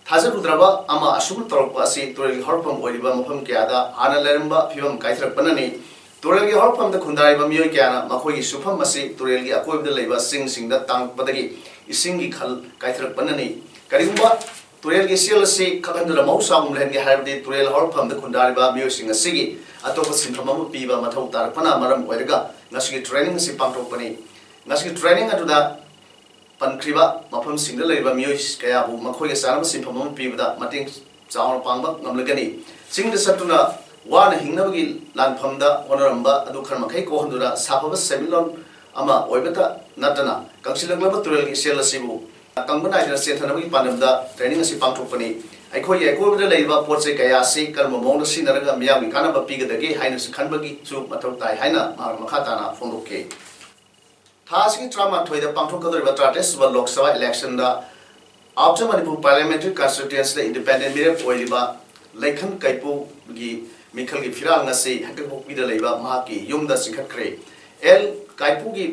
ꯊꯥꯖꯔꯨꯗ꯭ꯔꯕ ꯑꯃ ꯑꯁꯨꯝꯅ ꯇꯧꯔꯛꯄ ꯑꯁꯤ ꯇꯨꯔꯦꯜꯒꯤ ꯍꯧꯔꯛꯐꯝ ꯑꯣꯏꯔꯤꯕ ꯃꯐꯝ ꯀꯌꯥꯗ ꯍꯥꯟꯅ ꯂꯩꯔꯝꯕ ꯐꯤꯕꯝ ꯀꯥꯏꯊꯔꯛꯄꯅꯅꯤ꯫ ꯇꯨꯔꯦꯜꯒꯤ ꯍꯧꯔꯛꯐꯝꯗ ꯈꯨꯟꯗꯥꯔꯤꯕ ꯃꯤꯑꯣꯏ ꯀꯌꯥꯅ ꯃꯈꯣꯏꯒꯤ ꯁꯨꯐꯝ ꯑꯁꯤ ꯇꯨꯔꯦꯜꯒꯤ ꯑꯀꯣꯏꯕꯗ ꯂꯩꯕ ꯆꯤꯡꯁꯤꯡꯗ ꯇꯥꯡꯂꯛꯄꯗꯒꯤ ꯏꯁꯤꯡꯒꯤ ꯈꯜ ꯀꯥꯏꯊꯔꯛꯄꯅꯅꯤ꯫ ꯀꯔꯤꯒꯨꯝꯕ ꯇꯨꯔꯦꯜꯒꯤ ꯏꯆꯦꯜ ꯑꯁꯤ ꯀꯛꯍꯟꯗꯨꯅ ꯃꯍꯧꯁꯥꯒꯨꯝ ꯂꯩꯍꯟꯒꯦ ꯍꯥꯏꯔꯕꯗꯤ ꯇꯨꯔꯦꯜ ꯍꯧꯔꯛꯐꯝꯗ ꯈꯨꯟꯗꯥꯔꯤꯕ ꯃꯤꯑꯣꯏꯁꯤꯡ ꯑꯁꯤꯒꯤ ꯑꯇꯣꯞꯄ ꯁꯤꯟꯐꯝ ꯑꯃ ꯄꯤꯕ ꯃꯊꯧ ꯇꯥꯔꯛꯄꯅ ꯃꯔꯝ ꯑꯣꯏꯔꯒ ꯉꯁꯤꯒꯤ training ꯑꯁꯤ ꯄꯥꯡꯊꯣꯛꯄꯅꯤ꯫ ꯉꯁꯤꯒꯤ training ꯑꯗꯨꯗ ꯄꯟꯈ꯭ꯔꯤꯕ ꯃꯐꯝꯁꯤꯡꯗ ꯂꯩꯔꯤꯕ ꯃꯤꯑꯣꯏ ꯀꯌꯥꯕꯨ ꯃꯈꯣꯏꯒ ꯆꯥꯟꯅꯕ ꯁꯤꯟꯐꯝ ꯑꯃ ꯄꯤꯕꯗ ꯃꯇꯦꯡ ꯆꯥꯎꯅ ꯄꯥꯡꯕ ꯉꯝꯂꯒꯅꯤ꯫ ꯆꯤꯡꯗ ꯆꯠꯇꯨꯅ ꯋꯥꯅ ꯍꯤꯡꯅꯕꯒꯤ ꯂꯥꯟꯐꯝꯗ ꯍꯣꯠꯅꯔꯝꯕ ꯑꯗꯨ ꯈꯔ ꯃꯈꯩ ꯀꯣꯛꯍꯟꯗꯨꯅ ꯁꯥꯐꯕ ꯁꯦꯟꯃꯤꯠꯂꯣꯟ ꯑꯃ ꯑꯣꯏꯕꯇ ꯅꯠꯇꯅ ꯀꯪꯁꯤꯜꯂꯛꯂꯕ ꯇꯨꯔꯦꯜꯒꯤ ꯏꯆꯦꯜ ꯑꯁꯤꯕꯨ ꯇꯪꯕ ꯅꯥꯏꯗꯅ ꯆꯦꯟꯊꯅꯕꯒꯤ ꯄꯥꯟꯗꯝꯗ training ꯑꯁꯤ ꯄꯥꯡꯊꯣꯛꯄꯅꯤ꯫ ꯑꯩꯈꯣꯏꯒꯤ ꯑꯀꯣꯏꯕꯗ ꯂꯩꯔꯤꯕ ꯄꯣꯠ ꯆꯩ ꯀꯌꯥ ꯑꯁꯤ ꯀꯔꯝꯕ ꯃꯑꯣꯡꯗ ꯁꯤꯖꯤꯟꯅꯔꯒ ꯃꯤꯌꯥꯝꯒꯤ ꯀꯥꯟꯅꯕ ꯄꯤꯒꯗꯒꯦ ꯍꯥꯏꯅꯁꯨ ꯈꯟꯕꯒꯤꯁꯨ ꯃꯊꯧ ꯇꯥꯏ ꯍꯥꯏꯅ ꯃꯍꯥꯛ ꯃꯈꯥ ꯇꯥꯅ ꯐꯣꯡꯗꯣꯛꯈꯤ꯫ ꯊꯥ ꯑꯁꯤꯒꯤ ꯇꯔꯥꯃꯥꯊꯣꯏꯗ ꯄꯥꯡꯊꯣꯛꯀꯗꯧꯔꯤꯕ ꯇꯔꯥꯇꯔꯦꯠ ꯁꯨꯕ ꯂꯣꯛ ꯁꯚꯥ election ꯗ Outer Manipur Parliamentary Constituency ꯗ independent ꯃꯤꯔꯦꯞ ꯑꯣꯏꯔꯤꯕ ꯂꯩꯈꯟ ꯀꯥꯏꯄꯨꯒꯤ ꯃꯤꯈꯜꯒꯤ ꯐꯤꯔꯥꯜ ꯉꯁꯤ ꯍꯩꯀꯛꯄꯣꯛꯄꯤꯗ ꯂꯩꯕ ꯃꯍꯥꯛꯀꯤ ꯌꯨꯝꯗ ꯆꯤꯡꯈꯠꯈ꯭ꯔꯦ꯫ ꯑꯦꯜ ꯀꯥꯏꯄꯨꯒꯤ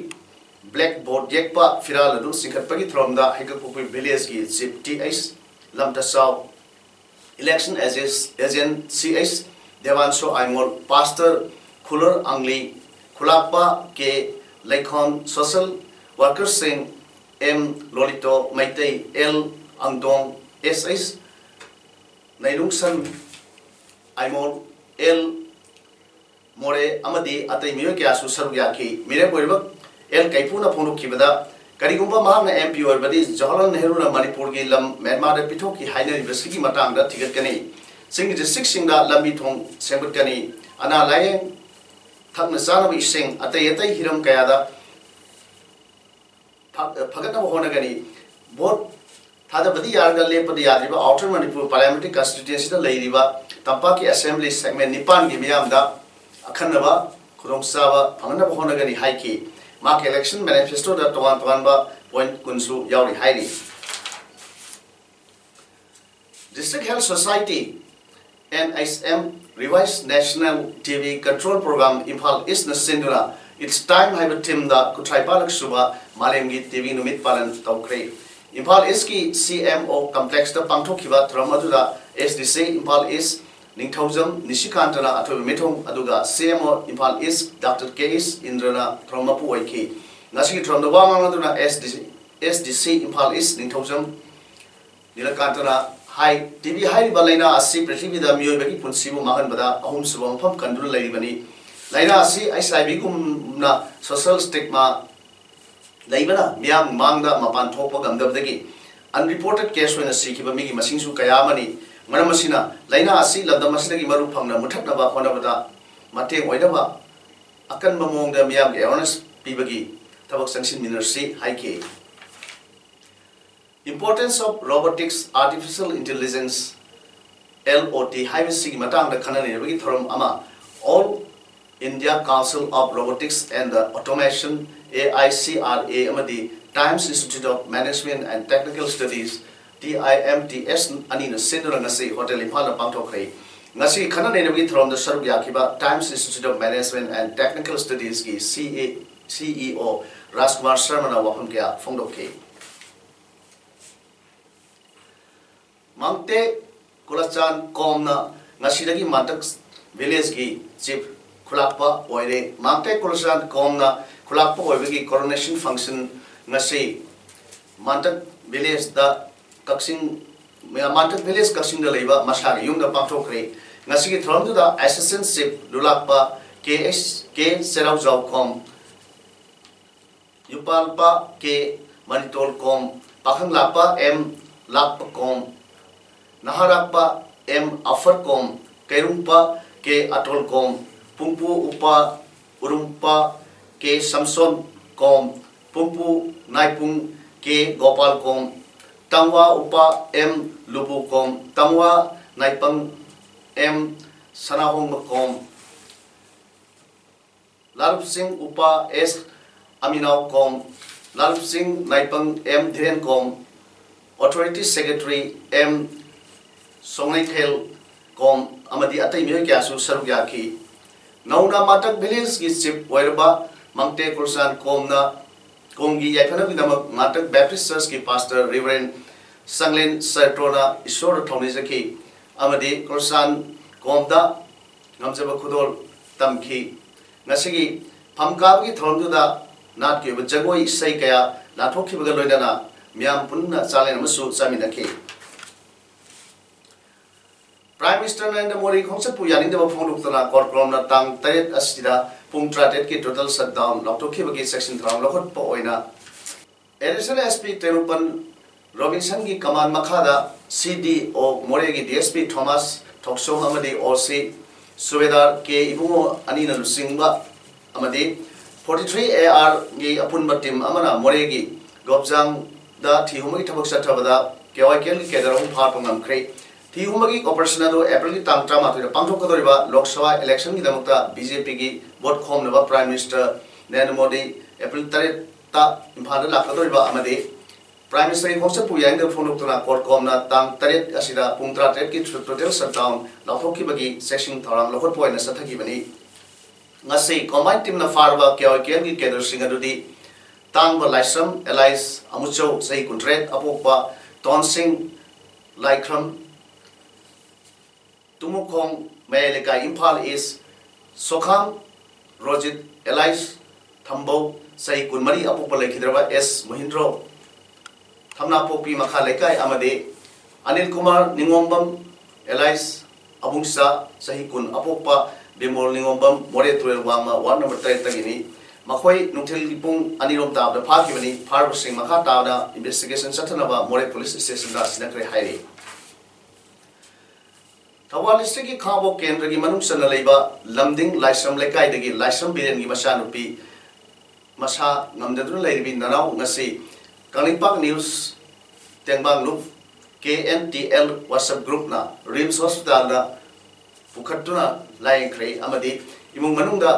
black board ꯌꯦꯛꯄ ꯐꯤꯔꯥꯜ ꯑꯗꯨ ꯆꯤꯡꯈꯠꯄꯒꯤ ꯊꯧꯔꯝꯗ ꯍꯩꯀꯛꯄꯣꯛꯄꯤ village ꯀꯤ chief T H ꯂꯝꯇꯆꯥꯎ, election agent C H ꯗꯦꯕꯥꯟꯁꯣ Aimol, pastor ꯈꯨꯂꯔ ꯑꯪꯂꯤ, ꯈꯨꯂꯥꯛꯄ ꯀꯦ ꯂꯩꯈꯣꯝ, social worker ꯁꯤꯡ ꯑꯦꯝ ꯂꯣꯂꯤꯇꯣ ꯃꯩꯇꯩ, ꯑꯦꯜ ꯑꯪꯗꯣꯡ, S H Neilungson Aimol, L More ꯑꯃꯗꯤ ꯑꯇꯩ ꯃꯤꯑꯣꯏ ꯀꯌꯥꯁꯨ ꯁꯔꯨꯛ ꯌꯥꯈꯤ꯫ ꯃꯤꯔꯦꯞ ꯑꯣꯏꯔꯤꯕ ꯑꯦꯜ ꯀꯩꯐꯨꯅ ꯐꯣꯡꯗꯣꯛꯈꯤꯕꯗ, ꯀꯔꯤꯒꯨꯝꯕ ꯃꯍꯥꯛꯅ ꯑꯦꯝ ꯄꯤ ꯑꯣꯏꯔꯕꯗꯤ, ꯖꯋꯥꯍꯔꯂꯥꯜ ꯅꯦꯍꯔꯨꯅ ꯃꯅꯤꯄꯨꯔꯒꯤ ꯂꯝ ꯃ꯭ꯌꯥꯟꯃꯥꯔꯗ ꯄꯤꯊꯣꯛꯈꯤ ꯍꯥꯏꯅꯔꯤꯕꯁꯤꯒꯤ ꯃꯇꯥꯡꯗ ꯊꯤꯒꯠꯀꯅꯤ꯫ ꯆꯤꯡꯒꯤ ꯗꯤꯁꯇ꯭ꯔꯤꯛꯁꯤꯡꯗ ꯂꯝꯕꯤ ꯊꯣꯡ ꯁꯦꯝꯒꯠꯀꯅꯤ꯫ ꯑꯅꯥ ꯂꯥꯌꯦꯡ, ꯊꯛꯅ ꯆꯥꯅꯕ ꯏꯁꯤꯡ, ꯑꯇꯩ ꯑꯇꯩ ꯍꯤꯔꯝ ꯀꯌꯥꯗ ꯐ-, ꯐꯒꯠꯅꯕ ꯍꯣꯠꯅꯒꯅꯤ꯫ ꯚꯣꯠ ꯊꯥꯗꯕꯗꯤ ꯌꯥꯔꯒ ꯂꯦꯞꯄꯗꯤ ꯌꯥꯗ꯭ꯔꯤꯕ ꯑꯥꯎꯇꯔ ꯃꯅꯤꯄꯨꯔ ꯄꯥꯔꯂꯤꯌꯥꯃꯦꯟꯇꯔꯤ ꯀꯟꯁꯇꯤꯇ꯭ꯌꯨꯑꯦꯟꯁꯤꯗ ꯂꯩꯔꯤꯕ ꯇꯝꯄꯥꯛꯀꯤ ꯑꯦꯁꯦꯝꯕ꯭ꯂꯤ ꯁꯦꯒꯃꯦꯟ ꯅꯤꯄꯥꯟꯒꯤ ꯃꯤꯌꯥꯝꯗ ꯑꯈꯟꯅꯕ ꯈꯨꯗꯣꯡꯆꯥꯕ ꯐꯪꯍꯟꯅꯕ ꯍꯣꯠꯅꯒꯅꯤ ꯍꯥꯏꯈꯤ꯫ ꯃꯍꯥꯛꯀꯤ ꯏꯂꯦꯛꯁꯟ ꯃꯦꯅꯤꯐꯦꯁꯇꯣꯗ ꯇꯣꯉꯥꯟ ꯇꯣꯉꯥꯟꯕ ꯄꯣꯏꯟꯠ ꯀꯨꯟꯁꯨ ꯌꯥꯎꯔꯤ ꯍꯥꯏꯔꯤ꯫ District Health Society, N H M, Revised National T B Control Program, Imphal ꯏꯁꯅ ꯁꯤꯟꯗꯨꯅ It's Time ꯍꯥꯏꯕ ꯊꯤꯝꯗ ꯀꯨꯟꯊ꯭ꯔꯥ ꯅꯤꯄꯥꯜꯂꯛ ꯁꯨꯕ ꯃꯥꯂꯦꯝꯒꯤ ꯇꯤ ꯕꯤ ꯅꯨꯃꯤꯠ ꯄꯥꯂꯟ ꯇꯧꯈ꯭ꯔꯦ꯫ ꯏꯝꯐꯥꯜ ꯏꯁꯀꯤ ꯁꯤ ꯑꯦꯝ ꯑꯣ ꯀꯝꯄ꯭ꯂꯦꯛꯁꯇ ꯄꯥꯡꯊꯣꯛꯈꯤꯕ ꯊꯧꯔꯝ ꯑꯗꯨꯗ ꯑꯦꯁ ꯗꯤ ꯁꯤ ꯏꯝꯐꯥꯜ ꯏꯁ ꯅꯤꯡꯊꯧꯖꯝ ꯅꯤꯁꯤꯀꯥꯟꯇꯅ ꯑꯊꯣꯏꯕ ꯃꯤꯊꯨꯡ, ꯑꯗꯨꯒ ꯁꯤ ꯑꯦꯝ ꯑꯣ ꯏꯝꯐꯥꯜ ꯏꯁ ꯗꯥꯛꯇꯔ ꯀꯦ ꯏꯁ ꯏꯟꯗ꯭ꯔꯅ ꯊꯧꯔꯝ ꯃꯄꯨ ꯑꯣꯏꯈꯤ꯫ ꯉꯁꯤꯒꯤ ꯊꯧꯔꯝꯗ ꯋꯥ ꯉꯥꯡꯂꯗꯨꯅ ꯑꯦꯁ ꯗꯤ ꯁꯤ, ꯑꯦꯁ ꯗꯤ ꯁꯤ ꯏꯝꯐꯥꯜ ꯏꯁ ꯅꯤꯡꯊꯧꯖꯝ ꯅꯤꯂꯀꯥꯟꯇꯅ ꯍꯥꯏ, ꯇꯤ ꯕꯤ ꯍꯥꯏꯔꯤꯕ ꯂꯥꯏꯅꯥ ꯑꯁꯤ ꯄ꯭ꯔꯤꯊꯤꯕꯤꯗ ꯃꯤꯑꯣꯏꯕꯒꯤ ꯄꯨꯟꯁꯤꯕꯨ ꯃꯥꯡꯍꯟꯕꯗ ꯑꯍꯨꯝꯁꯨꯕ ꯃꯐꯝ ꯀꯟꯗꯨꯅ ꯂꯩꯔꯤꯕꯅꯤ꯫ ꯂꯥꯏꯅꯥ ꯑꯁꯤ ꯑꯩꯆ ꯑꯥꯏ ꯚꯤꯒꯨꯝꯅ ꯁꯣꯁꯤꯌꯦꯜ ꯁ꯭ꯇꯤꯒꯃꯥ ꯂꯩꯕꯅ ꯃꯤꯌꯥꯝ ꯃꯥꯡꯗ ꯃꯄꯥꯟ ꯊꯣꯛꯄ ꯉꯝꯗꯕꯗꯒꯤ ꯑꯟꯔꯤꯄꯣꯔꯇꯦꯗ ꯀꯦꯁ ꯑꯣꯏꯅ ꯁꯤꯈꯤꯕ ꯃꯤꯒꯤ ꯃꯁꯤꯡꯁꯨ ꯀꯌꯥ ꯑꯃꯅꯤ꯫ ꯃꯔꯝ ꯑꯁꯤꯅ, ꯂꯥꯏꯅꯥ ꯑꯁꯤ ꯂꯝꯗꯝ ꯑꯁꯤꯗꯒꯤ ꯃꯔꯨ ꯐꯪꯅ ꯃꯨꯠꯊꯠꯅꯕ ꯍꯣꯠꯅꯕꯗ ꯃꯇꯦꯡ ꯑꯣꯏꯅꯕ ꯑꯀꯟꯕ ꯃꯑꯣꯡꯗ ꯃꯤꯌꯥꯝꯒꯤ ꯑꯦꯋꯥꯔꯅꯦꯁ ꯄꯤꯕꯒꯤ ꯊꯕꯛ ꯆꯪꯁꯤꯟꯃꯤꯟꯅꯔꯁꯤ ꯍꯥꯏꯈꯤ꯫ Importance of Robotics, Artificial Intelligence, L O T ꯍꯥꯏꯕꯁꯤꯒꯤ ꯃꯇꯥꯡꯗ ꯈꯟꯅ ꯅꯩꯅꯕꯒꯤ ꯊꯧꯔꯝ ꯑꯃ, All India Council of Robotics and the Automation, A I C R A, ꯑꯃꯗꯤ Times Institute of Management and Technical Studies, T I M T S, ꯑꯅꯤꯅ ꯁꯤꯟꯗꯨꯅ ꯉꯁꯤ ꯍꯣꯇꯦꯜ ꯏꯝꯐꯥꯜꯗ ꯄꯥꯡꯊꯣꯛꯈ꯭ꯔꯦ꯫ ꯉꯁꯤꯒꯤ ꯈꯟꯅ ꯅꯩꯅꯕꯒꯤ ꯊꯧꯔꯝꯗ ꯁꯔꯨꯛ ꯌꯥꯈꯤꯕ Times Institute of Management and Technical Studiesꯀꯤ ꯁꯤ ꯏ ꯑꯣ ꯔꯥꯖꯀꯨꯃꯥꯔ ꯁꯔꯃꯅ ꯋꯥꯐꯝ ꯀꯌꯥ ꯐꯣꯡꯗꯣꯛꯈꯤ꯫ ꯃꯥꯡꯇꯦ ꯀꯨꯂꯆꯥꯟ ꯀꯣꯝꯅ ꯉꯁꯤꯗꯒꯤ ꯃꯥꯟꯇꯛ ꯚꯤꯂꯦꯖꯀꯤ ꯆꯤꯐ ꯈꯨꯂꯥꯛꯄ ꯑꯣꯏꯔꯦ꯫ ꯃꯥꯡꯇꯦ ꯀꯨꯂꯆꯥꯟ ꯀꯣꯝꯅ ꯈꯨꯂꯥꯛꯄ ꯑꯣꯏꯕꯒꯤ ꯀꯣꯔꯣꯅꯦꯁꯟ ꯐꯪꯁꯟ ꯉꯁꯤ ꯃꯥꯟꯇꯛ ꯚꯤꯂꯦꯖꯇ ꯀꯛꯆꯤꯡ, ꯃꯥꯟꯇꯛ ꯚꯤꯂꯦꯖ ꯀꯛꯆꯤꯡꯗ ꯂꯩꯕ ꯃꯁꯥꯒꯤ ꯌꯨꯝꯗ ꯄꯥꯡꯊꯣꯛꯈ꯭ꯔꯦ꯫ ꯉꯁꯤꯒꯤ ꯊꯧꯔꯝꯗꯨꯗ ꯑꯦꯁꯤꯁꯇꯦꯟ ꯆꯤꯐ ꯂꯨꯂꯥꯛꯄ ꯀꯦ ꯑꯦꯁ ꯀꯦ ꯆꯦꯔꯥꯎꯖꯥꯎꯈꯣꯝ, ꯌꯨꯝꯄꯥꯜꯄ ꯀꯦ ꯃꯅꯤꯇꯣꯜ ꯀꯣꯝ, ꯄꯥꯈꯪꯂꯥꯛꯄ ꯑꯦꯝ ꯂꯥꯛꯄ ꯀꯣꯝ, ꯅꯍꯥꯔꯥꯛꯄ ꯑꯦꯝ ꯑꯐꯔ ꯀꯣꯝ, ꯀꯩꯔꯨꯝꯄ ꯀꯦ ꯑꯇꯣꯜ ꯀꯣꯝ, ꯄꯨꯡꯄꯨ ꯎꯄꯥ ꯎꯔꯨꯝꯄ ꯀꯦ ꯁꯝꯁꯣꯟ ꯀꯣꯝ, ꯄꯨꯡꯄꯨ ꯅꯥꯏꯄꯨꯡ ꯀꯦ ꯒꯣꯄꯥꯜ ꯀꯣꯝ, ꯇꯪꯋꯥ ꯎꯄꯥ ꯑꯦꯝ ꯂꯨꯕꯨ ꯀꯣꯝ, ꯇꯪꯋꯥ ꯅꯥꯏꯄꯪ ꯑꯦꯝ ꯁꯅꯥꯍꯣꯡꯕ ꯀꯣꯝ, ꯂꯥꯂꯨꯞꯁꯤꯡ ꯎꯄꯥ ꯑꯦꯁ ꯑꯃꯤꯅꯥꯎ ꯀꯣꯝ, ꯂꯥꯂꯨꯞꯁꯤꯡ ꯅꯥꯏꯄꯪ ꯑꯦꯝ ꯙꯤꯔꯦꯟ ꯀꯣꯝ, Authority Secretary ꯑꯦꯝ ꯁꯣꯡꯅꯩꯊꯦꯜ ꯀꯣꯝ ꯑꯃꯗꯤ ꯑꯇꯩ ꯃꯤꯑꯣꯏ ꯀꯌꯥꯁꯨ ꯁꯔꯨꯛ ꯌꯥꯈꯤ꯫ ꯅꯧꯅ ꯃꯥꯇꯛ ꯚꯤꯂꯦꯖꯀꯤ ꯆꯤꯐ ꯑꯣꯏꯔꯕ ꯃꯪꯇꯦ ꯀꯨꯔꯁꯥꯟ ꯀꯣꯝꯅ ꯀꯣꯝꯒꯤ ꯌꯥꯏꯐꯅꯕꯒꯤꯗꯃꯛ ꯃꯥꯇꯛ ꯕꯦꯞꯇꯤꯁ ꯆꯔꯆꯀꯤ ꯄꯥꯁꯇꯔ ꯔꯤꯚꯔꯦꯟ ꯁꯪꯂꯦꯟ ꯁꯔꯇ꯭ꯔꯣꯅ ꯏꯁꯣꯔꯗ ꯊꯧꯅꯤꯖꯈꯤ ꯑꯃꯗꯤ ꯀꯨꯔꯁꯥꯟ ꯀꯣꯝꯗ ꯉꯝꯖꯕ ꯈꯨꯗꯣꯜ ꯇꯝꯈꯤ꯫ ꯉꯁꯤꯒꯤ ꯐꯝ ꯀꯥꯕꯒꯤ ꯊꯧꯔꯝꯗꯨꯗ ꯅꯥꯠꯀꯤ ꯑꯣꯏꯕ ꯖꯒꯣꯏ ꯏꯁꯩ ꯀꯌꯥ ꯂꯥꯟꯊꯣꯛꯈꯤꯕꯒ ꯂꯣꯏꯅꯅ ꯃꯤꯌꯥꯝ ꯄꯨꯟꯅ ꯆꯥꯛꯂꯦꯟ ꯑꯃꯁꯨ ꯆꯥꯃꯤꯟꯅꯈꯤ꯫ ꯄ꯭ꯔꯥꯏꯝ ꯃꯤꯅꯤꯁꯇꯔ ꯅꯔꯦꯟꯗ꯭ꯔ ꯃꯣꯗꯤ ꯈꯣꯡꯆꯠꯄꯨ ꯌꯥꯅꯤꯡꯗꯕ ꯐꯣꯡꯗꯣꯛꯇꯨꯅ ꯀꯣꯔꯀꯣꯔꯝꯅ ꯇꯥꯡ ꯇꯔꯦꯠ ꯑꯁꯤꯗ ꯄꯨꯡ ꯇꯔꯥꯇꯔꯦꯠꯀꯤ total shutdown ꯂꯥꯎꯊꯣꯛꯈꯤꯕꯒꯤ ꯆꯦꯛꯁꯤꯟ ꯊꯧꯔꯥꯡ ꯂꯧꯈꯠꯄ ꯑꯣꯏꯅ Additional S P ꯇꯦꯡꯅꯧꯄꯜ ꯔꯣꯕꯤꯟꯁꯟꯒꯤ command ꯃꯈꯥꯗ C D O ꯃꯣꯔꯦꯒꯤ D S P Thomas Thokchom ꯑꯃꯗꯤ O C ꯁꯨꯕꯦꯗꯥꯔ ꯀꯦ ꯏꯕꯨꯡꯉꯣ ꯑꯅꯤꯅ ꯂꯨꯆꯤꯡꯕ ꯑꯃꯗꯤ forty three A R ꯒꯤ ꯑꯄꯨꯟꯕ team ꯑꯃꯅ ꯃꯣꯔꯦꯒꯤ ꯒꯣꯞꯖꯥꯡꯗ ꯊꯤ ꯍꯨꯝꯕꯒꯤ ꯊꯕꯛ ꯆꯠꯊꯕꯗ K Y K L ꯒꯤ cadre ꯑꯍꯨꯝ ꯐꯥꯕ ꯉꯝꯈ꯭ꯔꯦ꯫ ꯊꯤ ꯍꯨꯝꯕꯒꯤ operation ꯑꯗꯨ April ꯒꯤ ꯇꯥꯡ ꯇꯔꯥꯃꯥꯊꯣꯏꯗ ꯄꯥꯡꯊꯣꯛꯀꯗꯧꯔꯤꯕ Lok Sabha election ꯒꯤꯗꯃꯛꯇ B J P ꯒꯤ vote ꯈꯣꯝꯅꯕ Prime Minister Narendra Modi April ꯇꯔꯦꯠꯇ ꯏꯝꯐꯥꯜꯗ ꯂꯥꯛꯀꯗꯧꯔꯤꯕ ꯑꯃꯗꯤ Prime Minister ꯒꯤ ꯈꯣꯡꯆꯠꯄꯨ ꯌꯥꯅꯤꯡꯗꯕ ꯐꯣꯡꯗꯣꯛꯇꯨꯅ ꯀꯣꯔꯀꯣꯝꯅ ꯇꯥꯡ ꯇꯔꯦꯠ ꯑꯁꯤꯗ ꯄꯨꯡ ꯇꯔꯥꯇꯔꯦꯠꯀꯤ total shutdown ꯂꯥꯎꯊꯣꯛꯈꯤꯕꯒꯤ ꯆꯦꯛꯁꯤꯟ ꯊꯧꯔꯥꯡ ꯂꯧꯈꯠꯄ ꯑꯣꯏꯅ ꯆꯠꯊꯈꯤꯕꯅꯤ꯫ ꯉꯁꯤ combined team ꯅ ꯐꯥꯔꯕ K Y K L ꯒꯤ cadre ꯁꯤꯡ ꯑꯗꯨꯗꯤ ꯇꯥꯡꯕ ꯂꯥꯏꯁ꯭ꯔꯝ alias ꯑꯃꯨꯆꯧ ꯆꯍꯤ ꯀꯨꯟꯇꯔꯦꯠ ꯑꯄꯣꯛꯄ, ꯇꯣꯟꯁꯤꯡ ꯂꯥꯏꯈ꯭ꯔꯝ ꯇꯨꯃꯨꯈꯣꯡ ꯃꯌꯥꯏ ꯂꯩꯀꯥꯏ ꯏꯝꯐꯥꯜ East, ꯁꯣꯈꯥꯝ ꯔꯣꯖꯤꯠ alias ꯊꯝꯕꯧ ꯆꯍꯤ ꯀꯨꯟꯃꯔꯤ ꯑꯄꯣꯛꯄ ꯂꯩꯈꯤꯗ꯭ꯔꯕ S ꯃꯣꯍꯤꯟꯗ꯭ꯔꯣ ꯊꯝꯅꯥꯄꯣꯛꯄꯤ ꯃꯈꯥ ꯂꯩꯀꯥꯏ ꯑꯃꯗꯤ ꯑꯅꯤꯜ ꯀꯨꯃꯥꯔ ꯅꯤꯉꯣꯝꯕꯝ alias ꯑꯕꯨꯡꯆꯥ ꯆꯍꯤ ꯀꯨꯟ ꯑꯄꯣꯛꯄ ꯕꯤꯃꯣꯜ ꯅꯤꯉꯣꯝꯕꯝ ꯃꯣꯔꯦ ꯇꯨꯔꯦꯜ ꯋꯥꯡꯃ ward number ꯇꯔꯦꯠꯇꯒꯤꯅꯤ꯫ ꯃꯈꯣꯏ ꯅꯨꯡꯊꯤꯜꯒꯤ ꯄꯨꯡ ꯑꯅꯤꯔꯣꯝ ꯇꯥꯕꯗ ꯐꯥꯈꯤꯕꯅꯤ꯫ ꯐꯥꯔꯕꯁꯤꯡ ꯃꯈꯥ ꯇꯥꯕꯗ ꯏꯟꯚꯦꯁꯇꯤꯒꯦꯁꯟ ꯆꯠꯊꯅꯕ ꯃꯣꯔꯦ ꯄꯨꯂꯤꯁ ꯁ꯭ꯇꯦꯁꯟꯗ ꯁꯤꯟꯅꯈ꯭ꯔꯦ ꯍꯥꯏꯔꯤ꯫ ꯊꯧꯕꯥꯜ ꯗꯤꯁꯇ꯭ꯔꯤꯛꯀꯤ ꯈꯥꯡꯉꯕꯣꯛ ꯀꯦꯟꯗ꯭ꯔꯒꯤ ꯃꯅꯨꯡ ꯆꯟꯅ ꯂꯩꯕ ꯂꯝꯗꯤꯡ ꯂꯥꯏꯁ꯭ꯔꯝ ꯂꯩꯀꯥꯏꯗꯒꯤ ꯂꯥꯏꯁ꯭ꯔꯝ ꯕꯤꯔꯦꯟꯒꯤ ꯃꯆꯥꯅꯨꯄꯤ ꯃꯁꯥ ꯉꯝꯗꯗꯨꯅ ꯂꯩꯔꯤꯕꯤ ꯅꯅꯥꯎ ꯉꯁꯤ ꯀꯪꯂꯩꯄꯥꯛ ꯅ꯭ꯌꯨꯁ ꯇꯦꯡꯕꯥꯡꯂꯨꯞ K N T L watch ꯒ꯭ꯔꯨꯞꯅ ꯔꯤꯝꯁ ꯍꯣꯁꯄꯤꯇꯥꯜꯗ ꯄꯨꯈꯠꯇꯨꯅ ꯂꯥꯌꯦꯡꯈ꯭ꯔꯦ ꯑꯃꯗꯤ ꯏꯃꯨꯡ ꯃꯅꯨꯡꯗ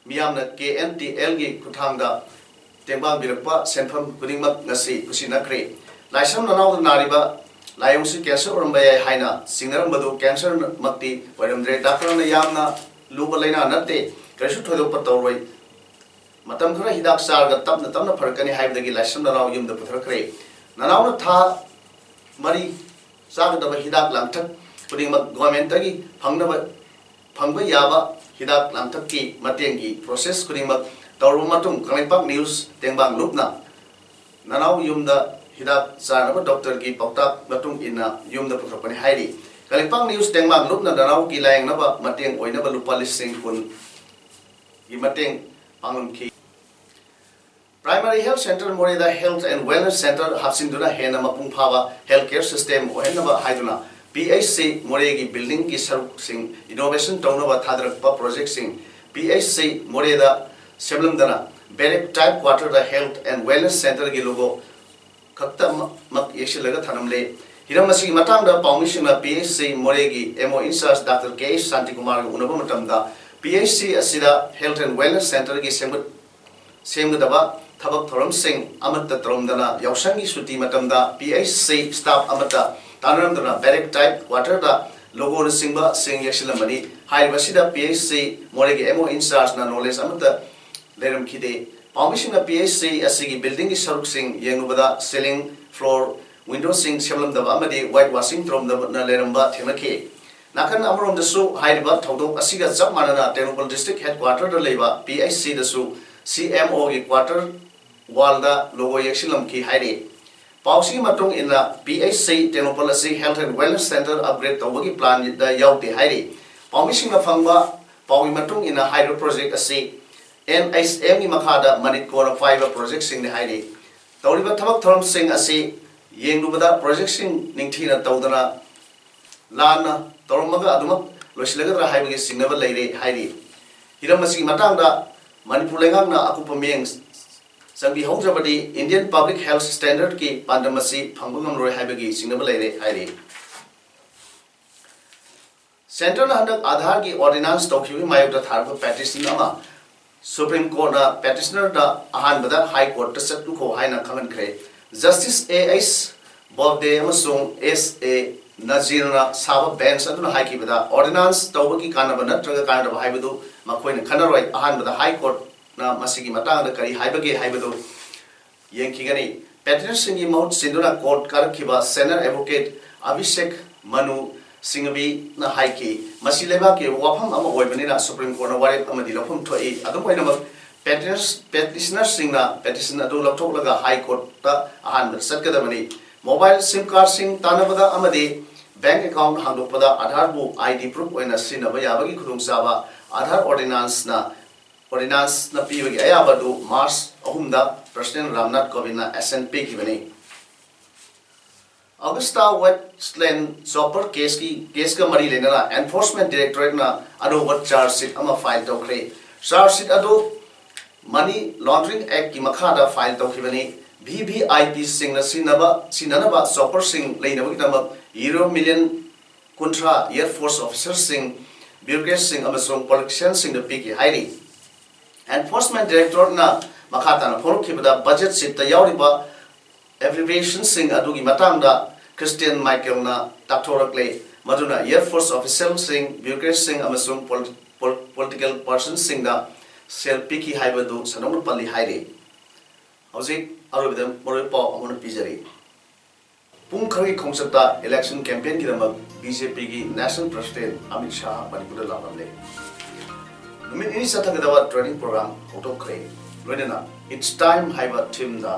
ꯃꯤꯌꯥꯝꯅ ꯀꯦ ꯑꯦꯟ ꯇꯤ ꯑꯦꯜꯒꯤ ꯈꯨꯠꯊꯥꯡꯗ ꯇꯦꯡꯕꯥꯡꯕꯤꯔꯛꯄ ꯁꯦꯟꯐꯝ ꯈꯨꯗꯤꯡꯃꯛ ꯉꯁꯤ ꯈꯨꯠꯁꯤꯟꯅꯈ꯭ꯔꯦ꯫ ꯂꯥꯏꯁ꯭ꯔꯝ ꯅꯅꯥꯎꯗ ꯅꯥꯔꯤꯕ ꯂꯥꯏꯑꯣꯡꯁꯤ ꯀꯦꯟꯁꯔ ꯑꯣꯏꯔꯝꯕ ꯌꯥꯏ ꯍꯥꯏꯅ ꯆꯤꯡꯅꯔꯝꯕꯗꯨ ꯀꯦꯟꯁꯔꯃꯛꯇꯤ ꯑꯣꯏꯔꯝꯗ꯭ꯔꯦ꯫ ꯗꯥꯛꯇꯔꯅ ꯌꯥꯝꯅ ꯂꯨꯕ ꯂꯥꯏꯅꯥ ꯅꯠꯇꯦ, ꯀꯔꯤꯁꯨ ꯊꯣꯏꯗꯣꯛꯄ ꯇꯧꯔꯣꯏ, ꯃꯇꯝ ꯈꯔ ꯍꯤꯗꯥꯛ ꯆꯥꯔꯒ ꯇꯞꯅ ꯇꯞꯅ ꯐꯔꯛꯀꯅꯤ ꯍꯥꯏꯕꯗꯒꯤ ꯂꯥꯏꯁ꯭ꯔꯝ ꯅꯅꯥꯎ ꯌꯨꯝꯗ ꯄꯨꯊꯔꯛꯈ꯭ꯔꯦ꯫ ꯅꯅꯥꯎꯅ ꯊꯥ ꯃꯔꯤ ꯆꯥꯒꯗꯕ ꯍꯤꯗꯥꯛ ꯂꯥꯡꯊꯛ ꯈꯨꯗꯤꯡꯃꯛ ꯒꯣꯔꯃꯦꯟꯇꯒꯤ ꯐꯪꯅꯕ, ꯐꯪꯕ ꯌꯥꯕ ꯍꯤꯗꯥꯛ ꯂꯥꯡꯊꯛꯀꯤ ꯃꯇꯦꯡꯒꯤ ꯄ꯭ꯔꯣꯁꯦꯁ ꯈꯨꯗꯤꯡꯃꯛ ꯇꯧꯔꯕ ꯃꯇꯨꯡ ꯀꯪꯂꯩꯄꯥꯛ ꯅ꯭ꯌꯨꯁ ꯇꯦꯡꯕꯥꯡ ꯂꯨꯞꯅ ꯅꯅꯥꯎ ꯌꯨꯝꯗ ꯍꯤꯗꯥꯛ ꯆꯥꯅꯕ ꯗꯣꯛꯇꯔꯒꯤ ꯄꯥꯎꯇꯥꯛ ꯃꯇꯨꯡ ꯏꯟꯅ ꯌꯨꯝꯗ ꯄꯨꯈꯠꯄꯅꯤ ꯍꯥꯏꯔꯤ꯫ ꯀꯪꯂꯩꯄꯥꯛ ꯅ꯭ꯌꯨꯁ ꯇꯦꯡꯕꯥꯡ ꯂꯨꯞꯅ ꯅꯅꯥꯎꯒꯤ ꯂꯥꯌꯦꯡꯅꯕ ꯃꯇꯦꯡ ꯑꯣꯏꯅꯕ ꯂꯨꯄꯥ ꯂꯤꯁꯤꯡ ꯀꯨꯟꯒꯤ ꯃꯇꯦꯡ ꯄꯥꯡꯂꯝꯈꯤ꯫ ꯄ꯭ꯔꯥꯏꯃꯥꯔꯤ ꯍꯦꯜꯊ ꯁꯦꯟꯇꯔ ꯃꯣꯔꯦꯗ ꯍꯦꯜꯊ ꯑꯦꯟ ꯋꯦꯜꯅꯦꯁ ꯁꯦꯟꯇꯔ ꯍꯥꯞꯆꯤꯟꯗꯨꯅ ꯍꯦꯟꯅ ꯃꯄꯨꯡ ꯐꯥꯕ ꯍꯦꯜꯊ ꯀꯦꯌꯔ ꯁꯤꯁꯇꯦꯝ ꯑꯣꯏꯍꯟꯅꯕ ꯍꯥꯏꯗꯨꯅ ꯄꯤ ꯑꯩꯆ ꯁꯤ ꯃꯣꯔꯦꯒꯤ ꯕꯤꯜꯗꯤꯡꯒꯤ ꯁꯔꯨꯛꯁꯤꯡ ꯏꯅꯣꯚꯦꯁꯟ ꯇꯧꯅꯕ ꯊꯥꯗꯔꯛꯄ ꯄ꯭ꯔꯣꯖꯦꯛꯁꯤꯡ ꯄꯤ ꯑꯩꯆ ꯁꯤ ꯃꯣꯔꯦꯗ ꯁꯦꯝꯂꯝꯗꯅ ꯕꯦꯔꯦꯛ ꯇꯥꯏꯞ ꯀ꯭ꯋꯥꯇꯔꯗ ꯍꯦꯜꯊ ꯑꯦꯟ ꯋꯦꯜꯅꯦꯁ ꯁꯦꯟꯇꯔꯒꯤ ꯂꯣꯒꯣ ꯈꯛꯇꯃꯛ ꯌꯦꯛꯁꯤꯜꯂꯒ ꯊꯝꯂꯝꯂꯦ꯫ ꯍꯤꯔꯝ ꯑꯁꯤꯒꯤ ꯃꯇꯥꯡꯗ ꯄꯥꯎꯃꯤꯁꯤꯡꯅ ꯄꯤ ꯑꯩꯆ ꯁꯤ ꯃꯣꯔꯦꯒꯤ ꯑꯦꯝ ꯑꯣ ꯏꯟꯆꯥꯔꯖ ꯗꯥꯛꯇꯔ ꯀꯦ ꯑꯦꯁ ꯁꯥꯟꯇꯤꯀꯨꯃꯥꯔꯒ ꯎꯅꯕ ꯃꯇꯝꯗ ꯄꯤ ꯑꯩꯆ ꯁꯤ ꯑꯁꯤꯗ ꯍꯦꯜꯊ ꯑꯦꯟ ꯋꯦꯜꯅꯦꯁ ꯁꯦꯟꯇꯔꯒꯤ ꯁꯦꯝꯒꯠ-, ꯁꯦꯝꯒꯗꯕ ꯊꯕꯛ ꯊꯧꯔꯝꯁꯤꯡ ꯑꯃꯠꯇ ꯇꯧꯔꯝꯗꯅ ꯌꯥꯎꯁꯪꯒꯤ ꯁꯨꯇꯤ ꯃꯇꯝꯗ ꯄꯤ ꯑꯩꯆ ꯁꯤ ꯁ꯭ꯇꯥꯐ ꯑꯃꯠꯇ ꯇꯥꯟꯅꯔꯝꯗꯅ ꯕꯦꯔꯦꯛ ꯇꯥꯏꯞ ꯀ꯭ꯋꯥꯇꯔꯗ ꯂꯣꯒꯣꯅꯆꯤꯡꯕ ꯁꯤꯡ ꯌꯦꯛꯁꯤꯜꯂꯝꯕꯅꯤ꯫ ꯍꯥꯏꯔꯤꯕ ꯑꯁꯤꯗ ꯄꯤ ꯑꯩꯆ ꯁꯤ ꯃꯣꯔꯦꯒꯤ ꯑꯦꯝ ꯑꯣ ꯏꯟꯆꯥꯔꯖꯅ ꯅꯣꯂꯦꯖ ꯑꯃꯠꯇ ꯂꯩꯔꯝꯈꯤꯗꯦ꯫ ꯄꯥꯎꯃꯤꯁꯤꯡꯅ ꯄꯤ ꯑꯩꯆ ꯁꯤ ꯑꯁꯤꯒꯤ ꯕꯤꯜꯗꯤꯡꯒꯤ ꯁꯔꯨꯛꯁꯤꯡ ꯌꯦꯡꯂꯨꯕꯗ ꯁꯤꯂꯤꯡ, ꯐ꯭ꯂꯣꯔ, ꯋꯤꯟꯗꯣꯁꯤꯡ ꯁꯦꯝꯂꯝꯗꯕ ꯑꯃꯗꯤ ꯋꯥꯏꯠ ꯋꯥꯁꯤꯡ ꯇꯧꯔꯝꯗꯕꯅ ꯂꯩꯔꯝꯕ ꯊꯦꯡꯅꯈꯤ꯫ ꯅꯥꯀꯟ ꯑꯃꯔꯣꯝꯗꯁꯨ ꯍꯥꯏꯔꯤꯕ ꯊꯧꯗꯣꯛ ꯑꯁꯤꯒ ꯆꯞ ꯃꯥꯟꯅꯅ ꯇꯦꯡꯅꯧꯄꯜ ꯗꯤꯁꯇ꯭ꯔꯤꯛ ꯍꯦꯗꯀ꯭ꯋꯥꯇꯔꯗ ꯂꯩꯕ ꯄꯤ ꯑꯩꯆ ꯁꯤꯗꯁꯨ ꯁꯤ ꯑꯦꯝ ꯑꯣꯒꯤ ꯀ꯭ꯋꯥꯇꯔ ꯋꯥꯜꯗ ꯂꯣꯒꯣ ꯌꯦꯛꯁꯤꯜꯂꯝꯈꯤ ꯍꯥꯏꯔꯤ꯫ ꯄꯥꯎꯁꯤꯒꯤ ꯃꯇꯨꯡ ꯏꯟꯅ ꯄꯤ ꯑꯩꯆ ꯁꯤ ꯇꯦꯡꯅꯧꯄꯜ ꯑꯁꯤ health and wellness centre upgrade ꯇꯧꯕꯒꯤ ꯄ꯭ꯂꯥꯟꯗ ꯌꯥꯎꯗꯦ ꯍꯥꯏꯔꯤ꯫ ꯄꯥꯎꯃꯤꯁꯤꯡꯅ ꯐꯪꯕ ꯄꯥꯎꯒꯤ ꯃꯇꯨꯡ ꯏꯟꯅ ꯍꯥꯏꯔꯤꯕ ꯄ꯭ꯔꯣꯖꯦꯛ ꯑꯁꯤ ꯑꯦꯟ ꯑꯩꯆ ꯑꯦꯝꯒꯤ ꯃꯈꯥꯗ ꯃꯅꯤꯠ ꯀꯣꯔꯅ ꯄꯥꯏꯕ ꯄ꯭ꯔꯣꯖꯦꯛꯁꯤꯡꯅꯤ ꯍꯥꯏꯔꯤ꯫ ꯇꯧꯔꯤꯕ ꯊꯕꯛ ꯊꯧꯔꯝꯁꯤꯡ ꯑꯁꯤ ꯌꯦꯡꯂꯨꯕꯗ ꯄ꯭ꯔꯣꯖꯦꯛꯁꯤꯡ ꯅꯤꯡꯊꯤꯅ ꯇꯧꯗꯅ ꯂꯥꯟꯅ ꯇꯧꯔꯝꯃꯒ ꯑꯗꯨꯃꯛ ꯂꯣꯏꯁꯤꯜꯂꯒꯗ꯭ꯔꯥ ꯍꯥꯏꯕꯒꯤ ꯆꯤꯡꯅꯕ ꯂꯩꯔꯦ ꯍꯥꯏꯔꯤ꯫ ꯍꯤꯔꯝ ꯑꯁꯤꯒꯤ ꯃꯇꯥꯡꯗ ꯃꯅꯤꯄꯨꯔ ꯂꯩꯉꯥꯛꯅ ꯑꯀꯨꯞꯄ ꯃꯤꯠꯌꯦꯡ ꯆꯪꯕꯤꯍꯧꯗ꯭ꯔꯕꯗꯤ Indian Public Health Standardꯀꯤ ꯄꯥꯟꯗꯝ ꯑꯁꯤ ꯐꯪꯕ ꯉꯝꯂꯣꯏ ꯍꯥꯏꯕꯒꯤ ꯆꯤꯡꯅꯕ ꯂꯩꯔꯦ ꯍꯥꯏꯔꯤ꯫ ꯁꯦꯟꯇꯔꯅ ꯍꯟꯗꯛ ꯑꯥꯙꯥꯔꯒꯤ ordinance ꯇꯧꯈꯤꯕꯒꯤ ꯃꯥꯌꯣꯛꯇ ꯊꯥꯔꯛꯄ petition ꯑꯃ Supreme Courtꯅ petitionerꯗ ꯑꯍꯥꯟꯕꯗ High Courtꯇ ꯆꯠꯂꯨꯈꯣ ꯍꯥꯏꯅ ꯈꯪꯍꯟꯈ꯭ꯔꯦ꯫ Justice A H Bobde ꯑꯃꯁꯨꯡ S A Nazirꯅ ꯁꯥꯕ bench ꯑꯗꯨꯅ ꯍꯥꯏꯈꯤꯕꯗ, ordinance ꯇꯧꯕꯒꯤ ꯀꯥꯟꯅꯕ ꯅꯠꯇ꯭ꯔꯒ ꯀꯥꯟꯅꯗꯕ ꯍꯥꯏꯕꯗꯨ ꯃꯈꯣꯏꯅ ꯈꯟꯅꯔꯣꯏ꯫ ꯑꯍꯥꯟꯕꯗ High Courtꯅ ꯃꯁꯤꯒꯤ ꯃꯇꯥꯡꯗ ꯀꯔꯤ ꯍꯥꯏꯕꯒꯦ ꯍꯥꯏꯕꯗꯨ ꯌꯦꯡꯈꯤꯒꯅꯤ꯫ Petitionerꯁꯤꯡꯒꯤ ꯃꯍꯨꯠ ꯁꯤꯟꯗꯨꯅ court ꯀꯥꯔꯛꯈꯤꯕ senior advocate Abhishek Manu Singhvina ꯍꯥꯏꯈꯤ, ꯃꯁꯤ ꯂꯩꯕꯥꯛꯀꯤ ꯋꯥꯐꯝ ꯑꯃ ꯑꯣꯏꯕꯅꯤꯅ Supreme Courtꯅ ꯋꯥꯔꯦꯞ ꯑꯃꯗꯤ ꯂꯧꯐꯝ ꯊꯣꯛꯏ꯫ ꯑꯗꯨꯝ ꯑꯣꯏꯅꯃꯛ, petitioners- petitionerꯁꯤꯡꯅ petition ꯑꯗꯨ ꯂꯧꯊꯣꯛꯂꯒ High Courtꯇ ꯑꯍꯥꯟꯕꯗ ꯆꯠꯀꯗꯕꯅꯤ꯫ Mobile SIM cardꯁꯤꯡ ꯇꯥꯟꯅꯕꯗ ꯑꯃꯗꯤ bank account ꯍꯥꯡꯗꯣꯛꯄꯗ ꯑꯥꯙꯥꯔꯕꯨ I D proof ꯑꯣꯏꯅ ꯁꯤꯖꯤꯟꯅꯕ ꯌꯥꯕꯒꯤ ꯈꯨꯗꯣꯡꯆꯥꯕ ꯑꯥꯙꯥꯔ ordinanceꯅ ordinanceꯅ ꯄꯤꯕꯒꯤ ꯑꯌꯥꯕ ꯑꯗꯨ March ꯑꯍꯨꯝꯗ President Ramnath ꯀꯣꯕꯤꯟꯗꯅ assent ꯄꯤꯈꯤꯕꯅꯤ꯫ Augusta Westland chopper caseꯀꯤ caseꯀ ꯃꯔꯤ ꯂꯩꯅꯅ Enforcement Directorateꯅ ꯑꯅꯧꯕ charge sheet ꯑꯃ file ꯇꯧꯈ꯭ꯔꯦ꯫ Charge sheet ꯑꯗꯨ Money Laundering Actꯀꯤ ꯃꯈꯥꯗ file ꯇꯧꯈꯤꯕꯅꯤ꯫ V V I Pꯁꯤꯡꯅ ꯁꯤꯖꯤꯟꯅꯕ ꯁꯤꯖꯤꯟꯅꯅꯕ chopperꯁꯤꯡ ꯂꯩꯅꯕꯒꯤꯗꯃꯛ Euro million ꯀꯨꯟꯊ꯭ꯔꯥ Air Force officerꯁꯤꯡ, bureaucratꯁꯤꯡ ꯑꯃꯁꯨꯡ politicianꯁꯤꯡꯗ ꯄꯤꯈꯤ ꯍꯥꯏꯔꯤ꯫ Enforcement Directorateꯅ ꯃꯈꯥ ꯇꯥꯅ ꯐꯣꯡꯗꯣꯛꯈꯤꯕꯗ, budget sheetꯇ ꯌꯥꯎꯔꯤꯕ abbreviationꯁꯤꯡ ꯑꯗꯨꯒꯤ ꯃꯇꯥꯡꯗ Christian Michaelꯅ ꯇꯥꯛꯊꯣꯔꯛꯂꯦ, ꯃꯗꯨꯅ Air Force officerꯁꯤꯡ, bureaucratꯁꯤꯡ ꯑꯃꯁꯨꯡ pol- pol- political personꯁꯤꯡꯗ ꯁꯦꯜ ꯄꯤꯈꯤ ꯍꯥꯏꯕꯗꯨ ꯁꯟꯗꯣꯛꯅ ꯄꯜꯂꯤ ꯍꯥꯏꯔꯤ꯫ ꯍꯧꯖꯤꯛ ꯑꯔꯣꯏꯕꯗ ꯃꯔꯨꯑꯣꯏꯕ ꯄꯥꯎ ꯑꯃꯅ ꯄꯤꯖꯔꯤ꯫ ꯄꯨꯡ ꯈꯔꯒꯤ ꯈꯣꯡꯆꯠꯇ election campaignꯒꯤꯗꯃꯛ BJPꯒꯤ National President Amit Shah ꯃꯅꯤꯄꯨꯔꯗ ꯂꯥꯛꯂꯝꯂꯦ꯫ ꯅꯨꯃꯤꯠ ꯅꯤꯅꯤ ꯆꯠꯊꯒꯗꯕ training program ꯍꯧꯗꯣꯛꯈ꯭ꯔꯦ꯫ ꯂꯣꯏꯅꯅ It's Time ꯍꯥꯏꯕ themeꯗ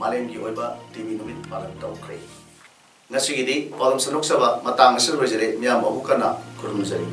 ꯃꯥꯂꯦꯝꯒꯤ ꯑꯣꯏꯕ TV ꯅꯨꯃꯤꯠ ꯄꯥꯂꯟ ꯇꯧꯈ꯭ꯔꯦ꯫ ꯉꯁꯤꯒꯤꯗꯤ ꯄꯥꯎꯗꯝ ꯁꯟꯗꯣꯛꯆꯕ ꯃꯇꯥꯡ ꯑꯁꯤꯗ ꯂꯣꯏꯖꯔꯦ꯫ ꯃꯤꯌꯥꯝꯕꯨ ꯑꯃꯨꯛ ꯍꯟꯅ ꯈꯨꯔꯨꯝꯖꯔꯤ꯫